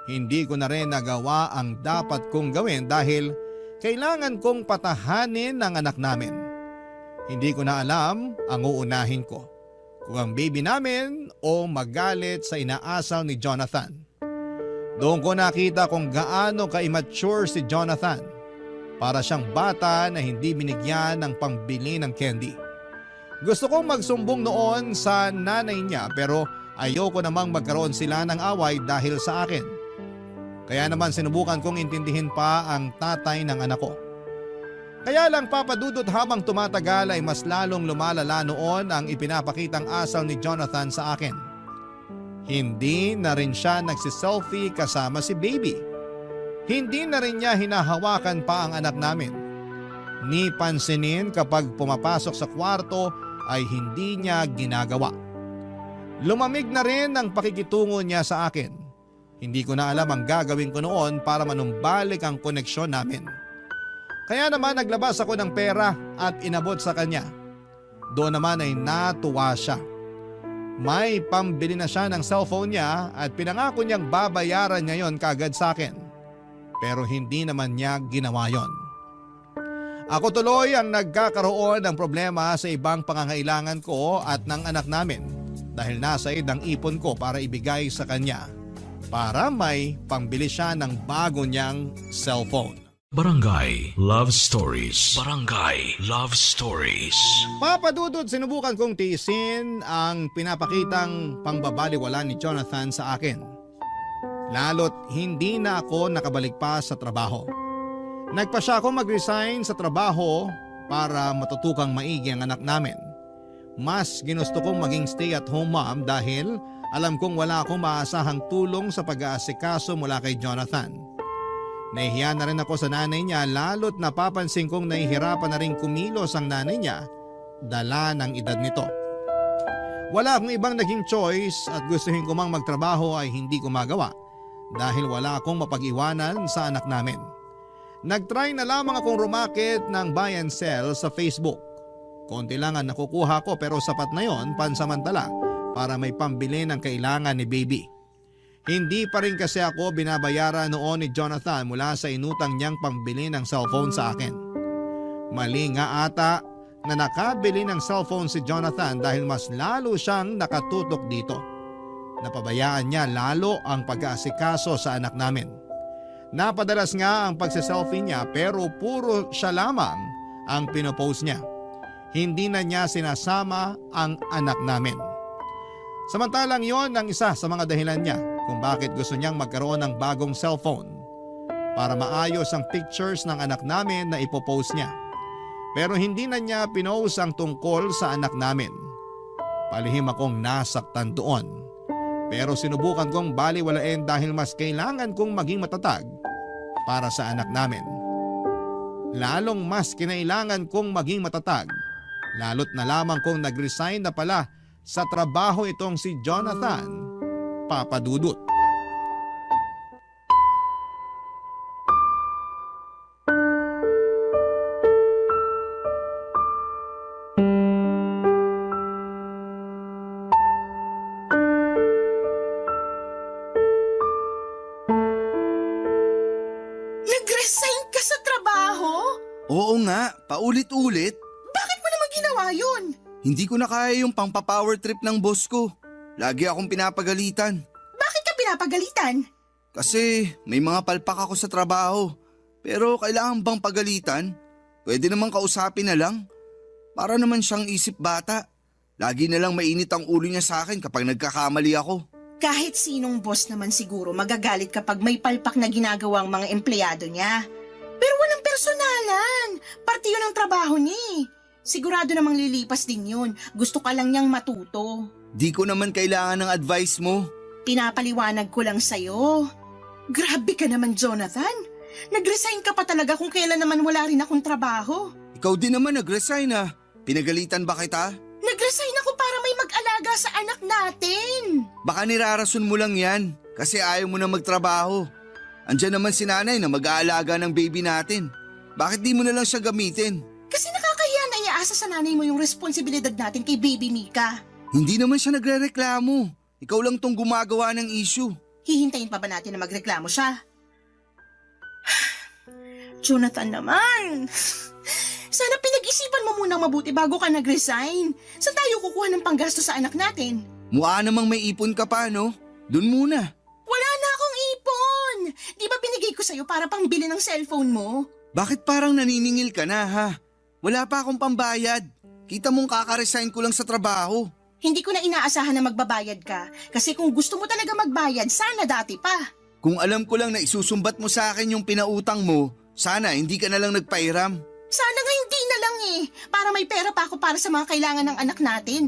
Hindi ko na rin nagawa ang dapat kong gawin dahil kailangan kong patahanin ang anak namin. Hindi ko na alam ang uunahin ko. Kung ang baby namin o magalit sa inaasal ni Jonathan. Doon ko nakita kung gaano ka-immature si Jonathan. Para siyang bata na hindi binigyan ng pambili ng candy. Gusto kong magsumbong noon sa nanay niya pero ayoko namang magkaroon sila ng away dahil sa akin. Kaya naman sinubukan kong intindihin pa ang tatay ng anak ko. Kaya lang Papa Dudut, habang tumatagal ay mas lalong lumalala noon ang ipinapakitang asal ni Jonathan sa akin. Hindi na rin siya nagsiselfie kasama si baby. Hindi na rin niya hinahawakan pa ang anak namin. Ni pansinin kapag pumapasok sa kwarto ay hindi niya ginagawa. Lumamig na rin ang pakikitungo niya sa akin. Hindi ko na alam ang gagawin ko noon para manumbalik ang koneksyon namin. Kaya naman naglabas ako ng pera at inabot sa kanya. Doon naman ay natuwa siya. May pambili na siya ng cellphone niya at pinangako niyang babayaran niya yon kaagad sa akin. Pero hindi naman niya ginawa yon. Ako tuloy ang nagkakaroon ng problema sa ibang pangangailangan ko at ng anak namin dahil nasa ang ipon ko para ibigay sa kanya para may pambili siya ng bago niyang cellphone. Barangay Love Stories. Barangay Love Stories. Papa Dudut, sinubukan kong tiisin ang pinapakitang pangbabaliwala ni Jonathan sa akin. Lalo't hindi na ako nakabalik pa sa trabaho. Nagpa siya ako mag-resign sa trabaho para matutukang maigi ang anak namin. Mas ginusto kong maging stay-at-home mom dahil alam kong wala akong maasahang tulong sa pag-aasikaso mula kay Jonathan. Nahihiya na rin ako sa nanay niya lalo't napapansin kong nahihirapan na rin kumilos ang nanay niya dala ng edad nito. Wala akong ibang naging choice at gustuhin ko mang magtrabaho ay hindi ko magawa dahil wala akong mapag-iwanan sa anak namin. Nag-try na lamang akong rumakit ng buy and sell sa Facebook. Konti lang ang nakukuha ko pero sapat na yon pansamantala para may pambili ng kailangan ni baby. Hindi pa rin kasi ako binabayaran noon ni Jonathan mula sa inutang niyang pambili ng cellphone sa akin. Mali nga ata na nakabili ng cellphone si Jonathan dahil mas lalo siyang nakatutok dito. Napabayaan niya lalo ang pag-aasikaso sa anak namin. Napadalas nga ang pagsiselfie niya pero puro siya lamang ang pinopost niya. Hindi na niya sinasama ang anak namin. Samantalang yon ang isa sa mga dahilan niya kung bakit gusto niyang magkaroon ng bagong cellphone para maayos ang pictures ng anak namin na ipopost niya. Pero hindi na niya pinost ang tungkol sa anak namin. Palihim akong nasaktan doon. Pero sinubukan kong baliwalain dahil mas kailangan kong maging matatag para sa anak namin. Lalong mas kinailangan kong maging matatag, lalo't na lamang kong nag-resign na pala sa trabaho itong si Jonathan, Papa Dudut. Nag-resign ka sa trabaho? Oo nga, paulit-ulit. Bakit mo naman ginawa yun? Hindi ko na kaya yung pang-power trip ng boss ko. Lagi akong pinapagalitan. Bakit ka pinapagalitan? Kasi may mga palpak ako sa trabaho. Pero kailangan bang pagalitan? Pwede namang kausapin na lang. Para naman siyang isip bata. Lagi na lang mainit ang ulo niya sa akin kapag nagkakamali ako. Kahit sinong boss naman siguro magagalit kapag may palpak na ginagawang mga empleyado niya. Pero walang personalan. Parte yun ang trabaho niya. Sigurado namang lilipas din yun. Gusto ka lang niyang matuto. Di ko naman kailangan ng advice mo. Pinapaliwanag ko lang sa'yo. Grabe ka naman, Jonathan. Nag-resign ka pa talaga kung kailan naman wala rin akong trabaho. Ikaw din naman nag-resign ah. Pinagalitan ba kita? Nag-resign ako para may mag-alaga sa anak natin. Baka nirarason mo lang yan kasi ayaw mo na magtrabaho. Andiyan naman si nanay na mag-aalaga ng baby natin. Bakit di mo na lang siya gamitin? Kasi nakakahiya na iaasa sa nanay mo yung responsibilidad natin kay baby Mika. Hindi naman siya nagre-reklamo. Ikaw lang tong gumagawa ng issue. Hihintayin pa ba natin na magreklamo siya? Jonathan naman. Sana pinag-isipan mo munang mabuti bago ka nag-resign. Saan tayo kukuha ng panggasto sa anak natin? Mukha namang may ipon ka pa, no? Doon muna. Wala na akong ipon! sa'yo para pangbili ng cellphone mo. Bakit parang naniningil ka na ha? Wala pa akong pambayad. Kita mong kakaresign ko lang sa trabaho. Hindi ko na inaasahan na magbabayad ka. Kasi kung gusto mo talaga magbayad, sana dati pa. Kung alam ko lang na isusumbat mo sa akin yung pinautang mo, sana hindi ka na lang nagpairam. Sana nga hindi na lang eh. Para may pera pa ako para sa mga kailangan ng anak natin.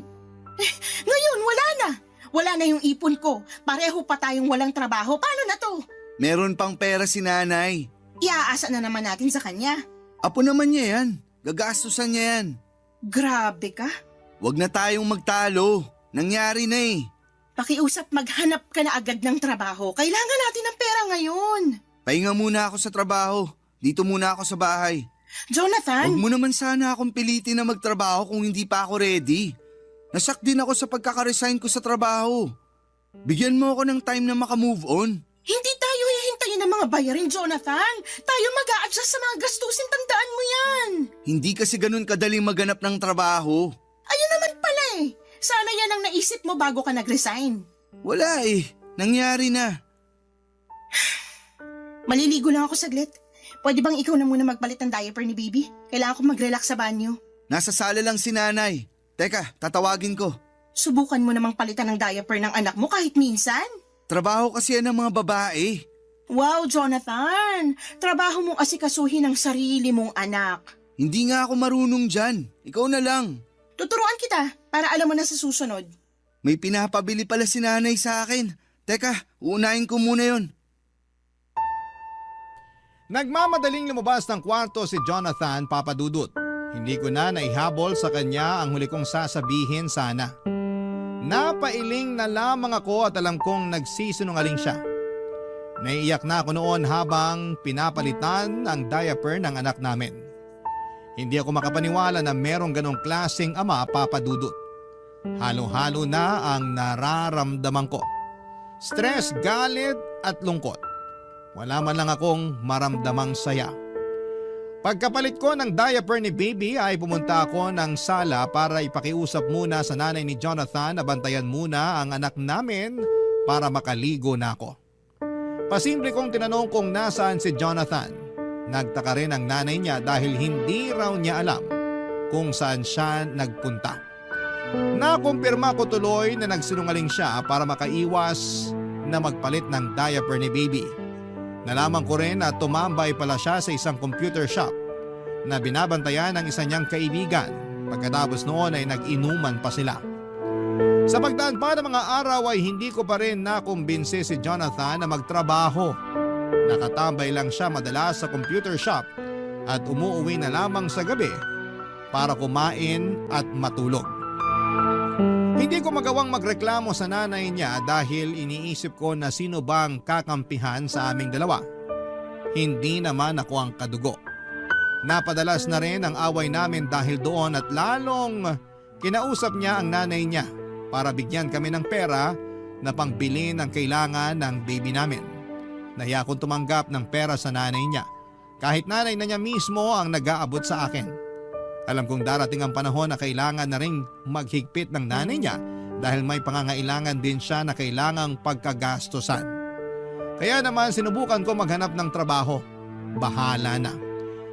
Ngayon, wala na. Wala na yung ipon ko. Pareho pa tayong walang trabaho. Paano na to? Meron pang pera si nanay. Iaasa na naman natin sa kanya. Apo naman niya yan. Gagastusan niya yan. Grabe ka. Huwag na tayong magtalo. Nangyari na eh. Pakiusap maghanap ka na agad ng trabaho. Kailangan natin ng pera ngayon. Pahinga muna ako sa trabaho. Dito muna ako sa bahay. Jonathan! Huwag mo naman sana akong pilitin na magtrabaho kung hindi pa ako ready. Nasak din ako sa pagkakaresign ko sa trabaho. Bigyan mo ako ng time na makamove on. Hindi tayo hihintayin ng mga bayarin, Jonathan. Tayo mag-a-adjust sa mga gastusin, tandaan mo yan. Hindi kasi ganun kadaling maganap ng trabaho. Ayun naman pala eh. Sana yan ang naisip mo bago ka nag-resign. Wala eh. Nangyari na. Maliligo lang ako saglit. Pwede bang ikaw na muna magpalit ng diaper ni baby? Kailangan ko mag-relax sa banyo. Nasa sala lang si nanay. Teka, tatawagin ko. Subukan mo namang palitan ng diaper ng anak mo kahit minsan. Trabaho kasi yan ng mga babae. Wow, Jonathan! Trabaho mong asikasuhin ang sarili mong anak. Hindi nga ako marunong dyan. Ikaw na lang. Tuturuan kita para alam mo na sa susunod. May pinapabili pala si nanay sa akin. Teka, uunahin ko muna yon. Nagmamadaling lumabas ng kwarto si Jonathan, Papa Dudut. Hindi ko na naihabol sa kanya ang huli kong sasabihin sana. Napailing na lamang ako at alam kong nagsisinungaling siya. Naiiyak na ako noon habang pinapalitan ang diaper ng anak namin. Hindi ako makapaniwala na merong ganong klaseng ama, Papa Dudut. Halo-halo na ang nararamdaman ko. Stress, galit at lungkot. Wala man lang akong maramdamang saya. Pagkapalit ko ng diaper ni baby ay pumunta ako ng sala para ipakiusap muna sa nanay ni Jonathan na bantayan muna ang anak namin para makaligo na ako. Pasimple kong tinanong kung nasaan si Jonathan. Nagtaka rin ang nanay niya dahil hindi raw niya alam kung saan siya nagpunta. Nakumpirma ko tuloy na nagsinungaling siya para makaiwas na magpalit ng diaper ni baby. Nalaman ko rin na tumambay pala siya sa isang computer shop na binabantayan ng isa niyang kaibigan. Pagkatapos noon ay nag-inuman pa sila. Sa pagdaan pa ng mga araw ay hindi ko pa rin nakumbinsi si Jonathan na magtrabaho. Nakatambay lang siya madalas sa computer shop at umuuwi na lamang sa gabi para kumain at matulog. Hindi ko magawang magreklamo sa nanay niya dahil iniisip ko na sino bang kakampihan sa aming dalawa. Hindi naman ako ang kadugo. Napadalas na rin ang away namin dahil doon at lalong kinausap niya ang nanay niya para bigyan kami ng pera na pangbili ng kailangan ng baby namin. Nahiya akong tumanggap ng pera sa nanay niya kahit nanay na niya mismo ang nag-aabot sa akin. Alam kong darating ang panahon na kailangan na ring maghigpit ng nanay niya dahil may pangangailangan din siya na kailangang pagkagastosan. Kaya naman sinubukan ko maghanap ng trabaho. Bahala na.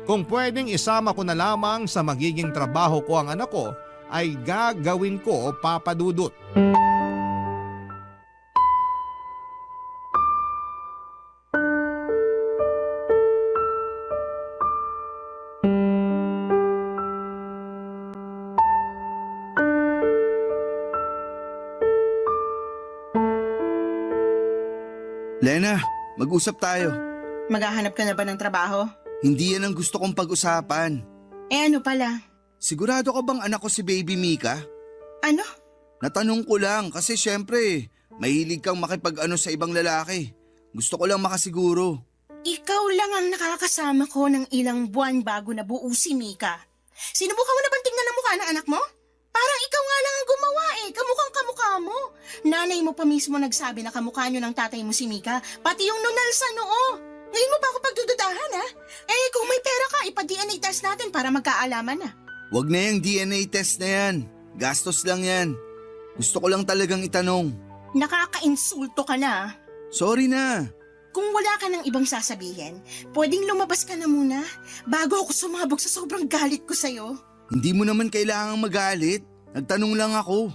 Kung pwedeng isama ko na lamang sa magiging trabaho ko ang anak ko, ay gagawin ko, Papa Dudut. Lena, mag-usap tayo. Maghahanap ka na ba ng trabaho? Hindi yan ang gusto kong pag-usapan. Eh ano pala? Sigurado ka bang anak ko si Baby Mika? Ano? Natanong ko lang kasi syempre, mahilig kang makipag-ano sa ibang lalaki. Gusto ko lang makasiguro. Ikaw lang ang nakakasama ko ng ilang buwan bago nabuo si Mika. Sinubukan mo na bang tingnan ang mukha ng anak mo? Parang ikaw nga lang ang gumawa eh. Kamukhang kamukha mo. Nanay mo pa mismo nagsabi na kamukha nyo ng tatay mo si Mika. Pati yung nunal sa noo. Ngayon mo pa ako pagdududahan ha? Eh kung may pera ka, ipa-DNA test natin para magkaalaman na. Wag na yung DNA test na yan. Gastos lang yan. Gusto ko lang talagang itanong. Nakaka-insulto ka na. Sorry na. Kung wala ka ng ibang sasabihin, pwedeng lumabas ka na muna bago ako sumabog sa sobrang galit ko sa'yo. Hindi mo naman kailangang magalit. Nagtanong lang ako.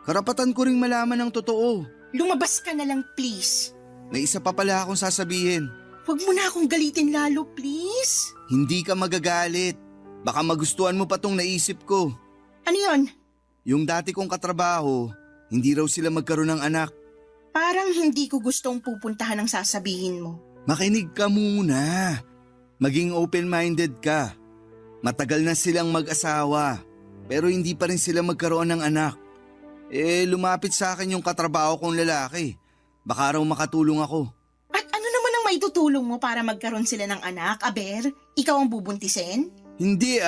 Karapatan ko ring malaman ang totoo. Lumabas ka na lang, please. May isa pa pala akong sasabihin. Huwag mo na akong galitin lalo, please. Hindi ka magagalit. Baka magustuhan mo pa tong naisip ko. Ano yon? Yung dati kong katrabaho, hindi raw sila magkaroon ng anak. Parang hindi ko gustong pupuntahan ang sasabihin mo. Makinig ka muna. Maging open-minded ka. Matagal na silang mag-asawa, pero hindi pa rin sila magkaroon ng anak. Lumapit sa akin yung katrabaho kong lalaki. Baka raw makatulong ako. At ano naman ang maitutulong mo para magkaroon sila ng anak, Aber? Ikaw ang bubuntisin? Hindi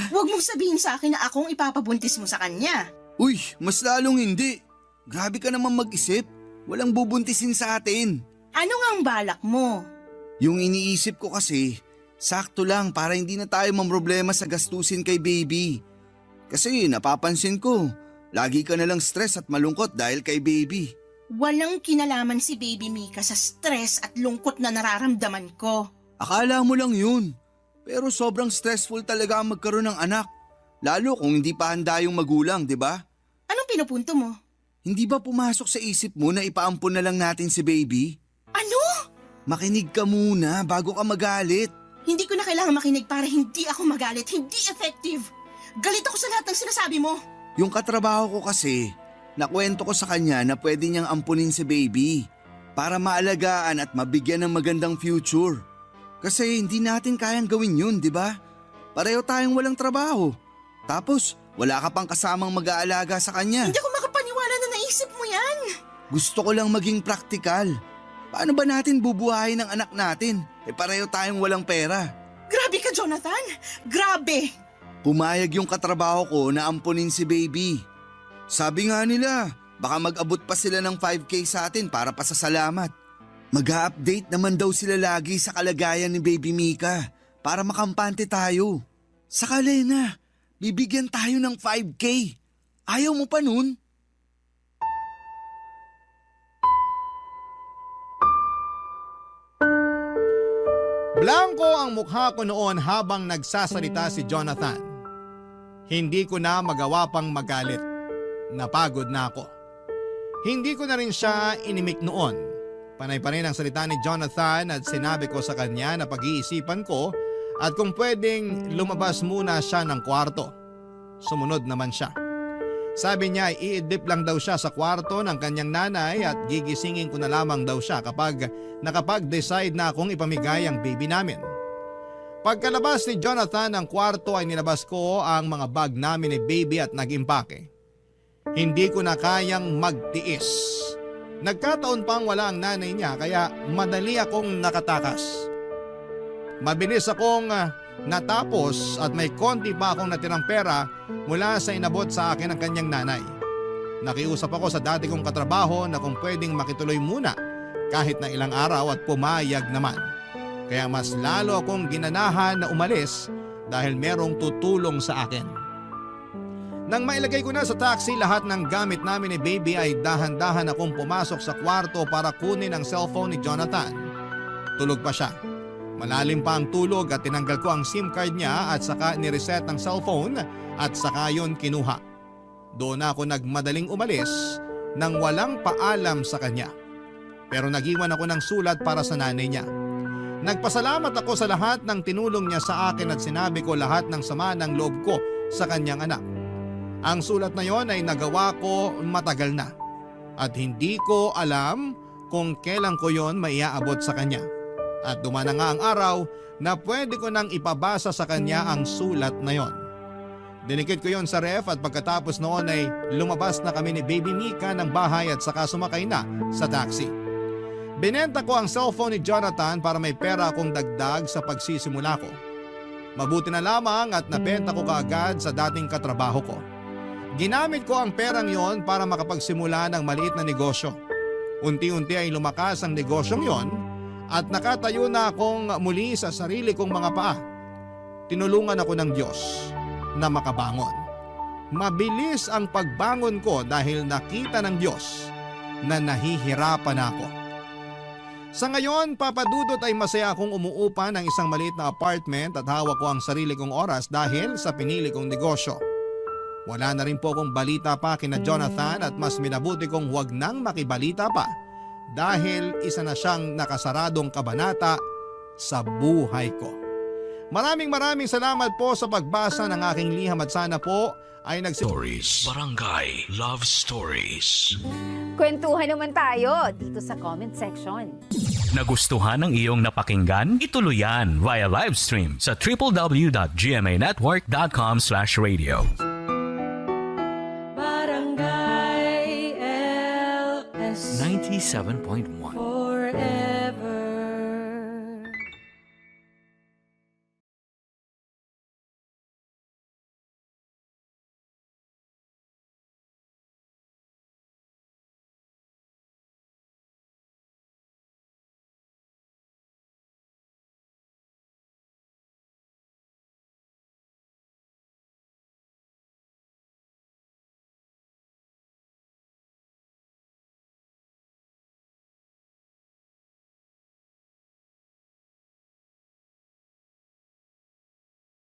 Huwag mong sabihin sa akin na akong ipapabuntis mo sa kanya. Uy, mas lalong hindi. Grabe ka naman mag-isip. Walang bubuntisin sa atin. Ano nga ang balak mo? Yung iniisip ko kasi, sakto lang para hindi na tayo mamroblema sa gastusin kay baby. Kasi napapansin ko, lagi ka nalang stress at malungkot dahil kay baby. Walang kinalaman si Baby Mika sa stress at lungkot na nararamdaman ko. Akala mo lang yun. Pero sobrang stressful talaga ang magkaroon ng anak. Lalo kung hindi pa handa yung magulang, di ba? Anong pinupunto mo? Hindi ba pumasok sa isip mo na ipaampon na lang natin si baby? Ano? Makinig ka muna bago ka magalit. Hindi ko na kailangan makinig para hindi ako magalit. Hindi effective. Galit ako sa lahat ng sinasabi mo. Yung katrabaho ko kasi, nakwento ko sa kanya na pwede niyang ampunin si baby para maalagaan at mabigyan ng magandang future. Kasi hindi natin kayang gawin yun, di ba? Pareho tayong walang trabaho. Tapos, wala ka pang kasamang mag-aalaga sa kanya. Hindi ako makapaniwala na naisip mo yan. Gusto ko lang maging praktikal. Paano ba natin bubuhayin ang anak natin? Pareho tayong walang pera. Grabe ka, Jonathan. Grabe. Pumayag yung katrabaho ko na ampunin si baby. Sabi nga nila, baka mag-abot pa sila ng 5K sa atin para pasasalamat. Mag-a-update naman daw sila lagi sa kalagayan ni Baby Mika para makampante tayo. Saka Lena, bibigyan tayo ng 5K. Ayaw mo pa nun? Blanco ang mukha ko noon habang nagsasalita si Jonathan. Hindi ko na magawa pang magalit. Napagod na ako. Hindi ko na rin siya inimik noon. Panay pa rin ang salita ni Jonathan at sinabi ko sa kanya na pag-iisipan ko at kung pwedeng lumabas muna siya ng kwarto. Sumunod naman siya. Sabi niya iidlip lang daw siya sa kwarto ng kanyang nanay at gigisingin ko na lamang daw siya kapag nakapag-decide na akong ipamigay ang baby namin. Pagkalabas ni Jonathan ng kwarto ay nilabas ko ang mga bag namin ni baby at nag-impake. Hindi ko na kayang magtiis. Nagkataon pang wala ang nanay niya kaya madali akong nakatakas. Mabilis akong natapos at may konti pa akong natirang pera mula sa inabot sa akin ng kanyang nanay. Nakiusap ako sa dati kong katrabaho na kung pwedeng makituloy muna kahit na ilang araw at pumayag naman. Kaya mas lalo akong ginanahan na umalis dahil merong tutulong sa akin. Nang mailagay ko na sa taxi lahat ng gamit namin ni baby ay dahan-dahan akong pumasok sa kwarto para kunin ang cellphone ni Jonathan. Tulog pa siya. Malalim pa ang tulog at tinanggal ko ang SIM card niya at saka nireset ang cellphone at saka yon kinuha. Doon ako nagmadaling umalis nang walang paalam sa kanya. Pero nag-iwan ako ng sulat para sa nanay niya. Nagpasalamat ako sa lahat ng tinulong niya sa akin at sinabi ko lahat ng sama ng loob ko sa kanyang anak. Ang sulat na yon ay nagawa ko matagal na at hindi ko alam kung kailan ko yon maiaabot sa kanya. At dumaan na nga ang araw na pwede ko nang ipabasa sa kanya ang sulat na yon. Dinikit ko yon sa ref at pagkatapos noon ay lumabas na kami ni Baby Mika ng bahay at saka sumakay na sa taxi. Binenta ko ang cellphone ni Jonathan para may pera akong dagdag sa pagsisimula ko. Mabuti na lamang at nabenta ko kaagad sa dating katrabaho ko. Ginamit ko ang perang yon para makapagsimula ng maliit na negosyo. Unti-unti ay lumakas ang negosyong yon at nakatayo na akong muli sa sarili kong mga paa. Tinulungan ako ng Diyos na makabangon. Mabilis ang pagbangon ko dahil nakita ng Diyos na nahihirapan ako. Sa ngayon, papadudot ay masaya akong umuupa ng isang maliit na apartment at hawak ko ang sarili kong oras dahil sa pinili kong negosyo. Wala na rin po akong balita pa kina Jonathan at mas minabuti kong huwag nang makibalita pa dahil isa na siyang nakasaradong kabanata sa buhay ko. Maraming salamat po sa pagbasa ng aking liham at sana po ay Stories. Barangay Love Stories. Kwentuhan naman tayo dito sa comment section. Nagustuhan ng iyong napakinggan? Ituloy yan via live stream sa www.gmanetwork.com/radio. Barangay LS 97.1 forever.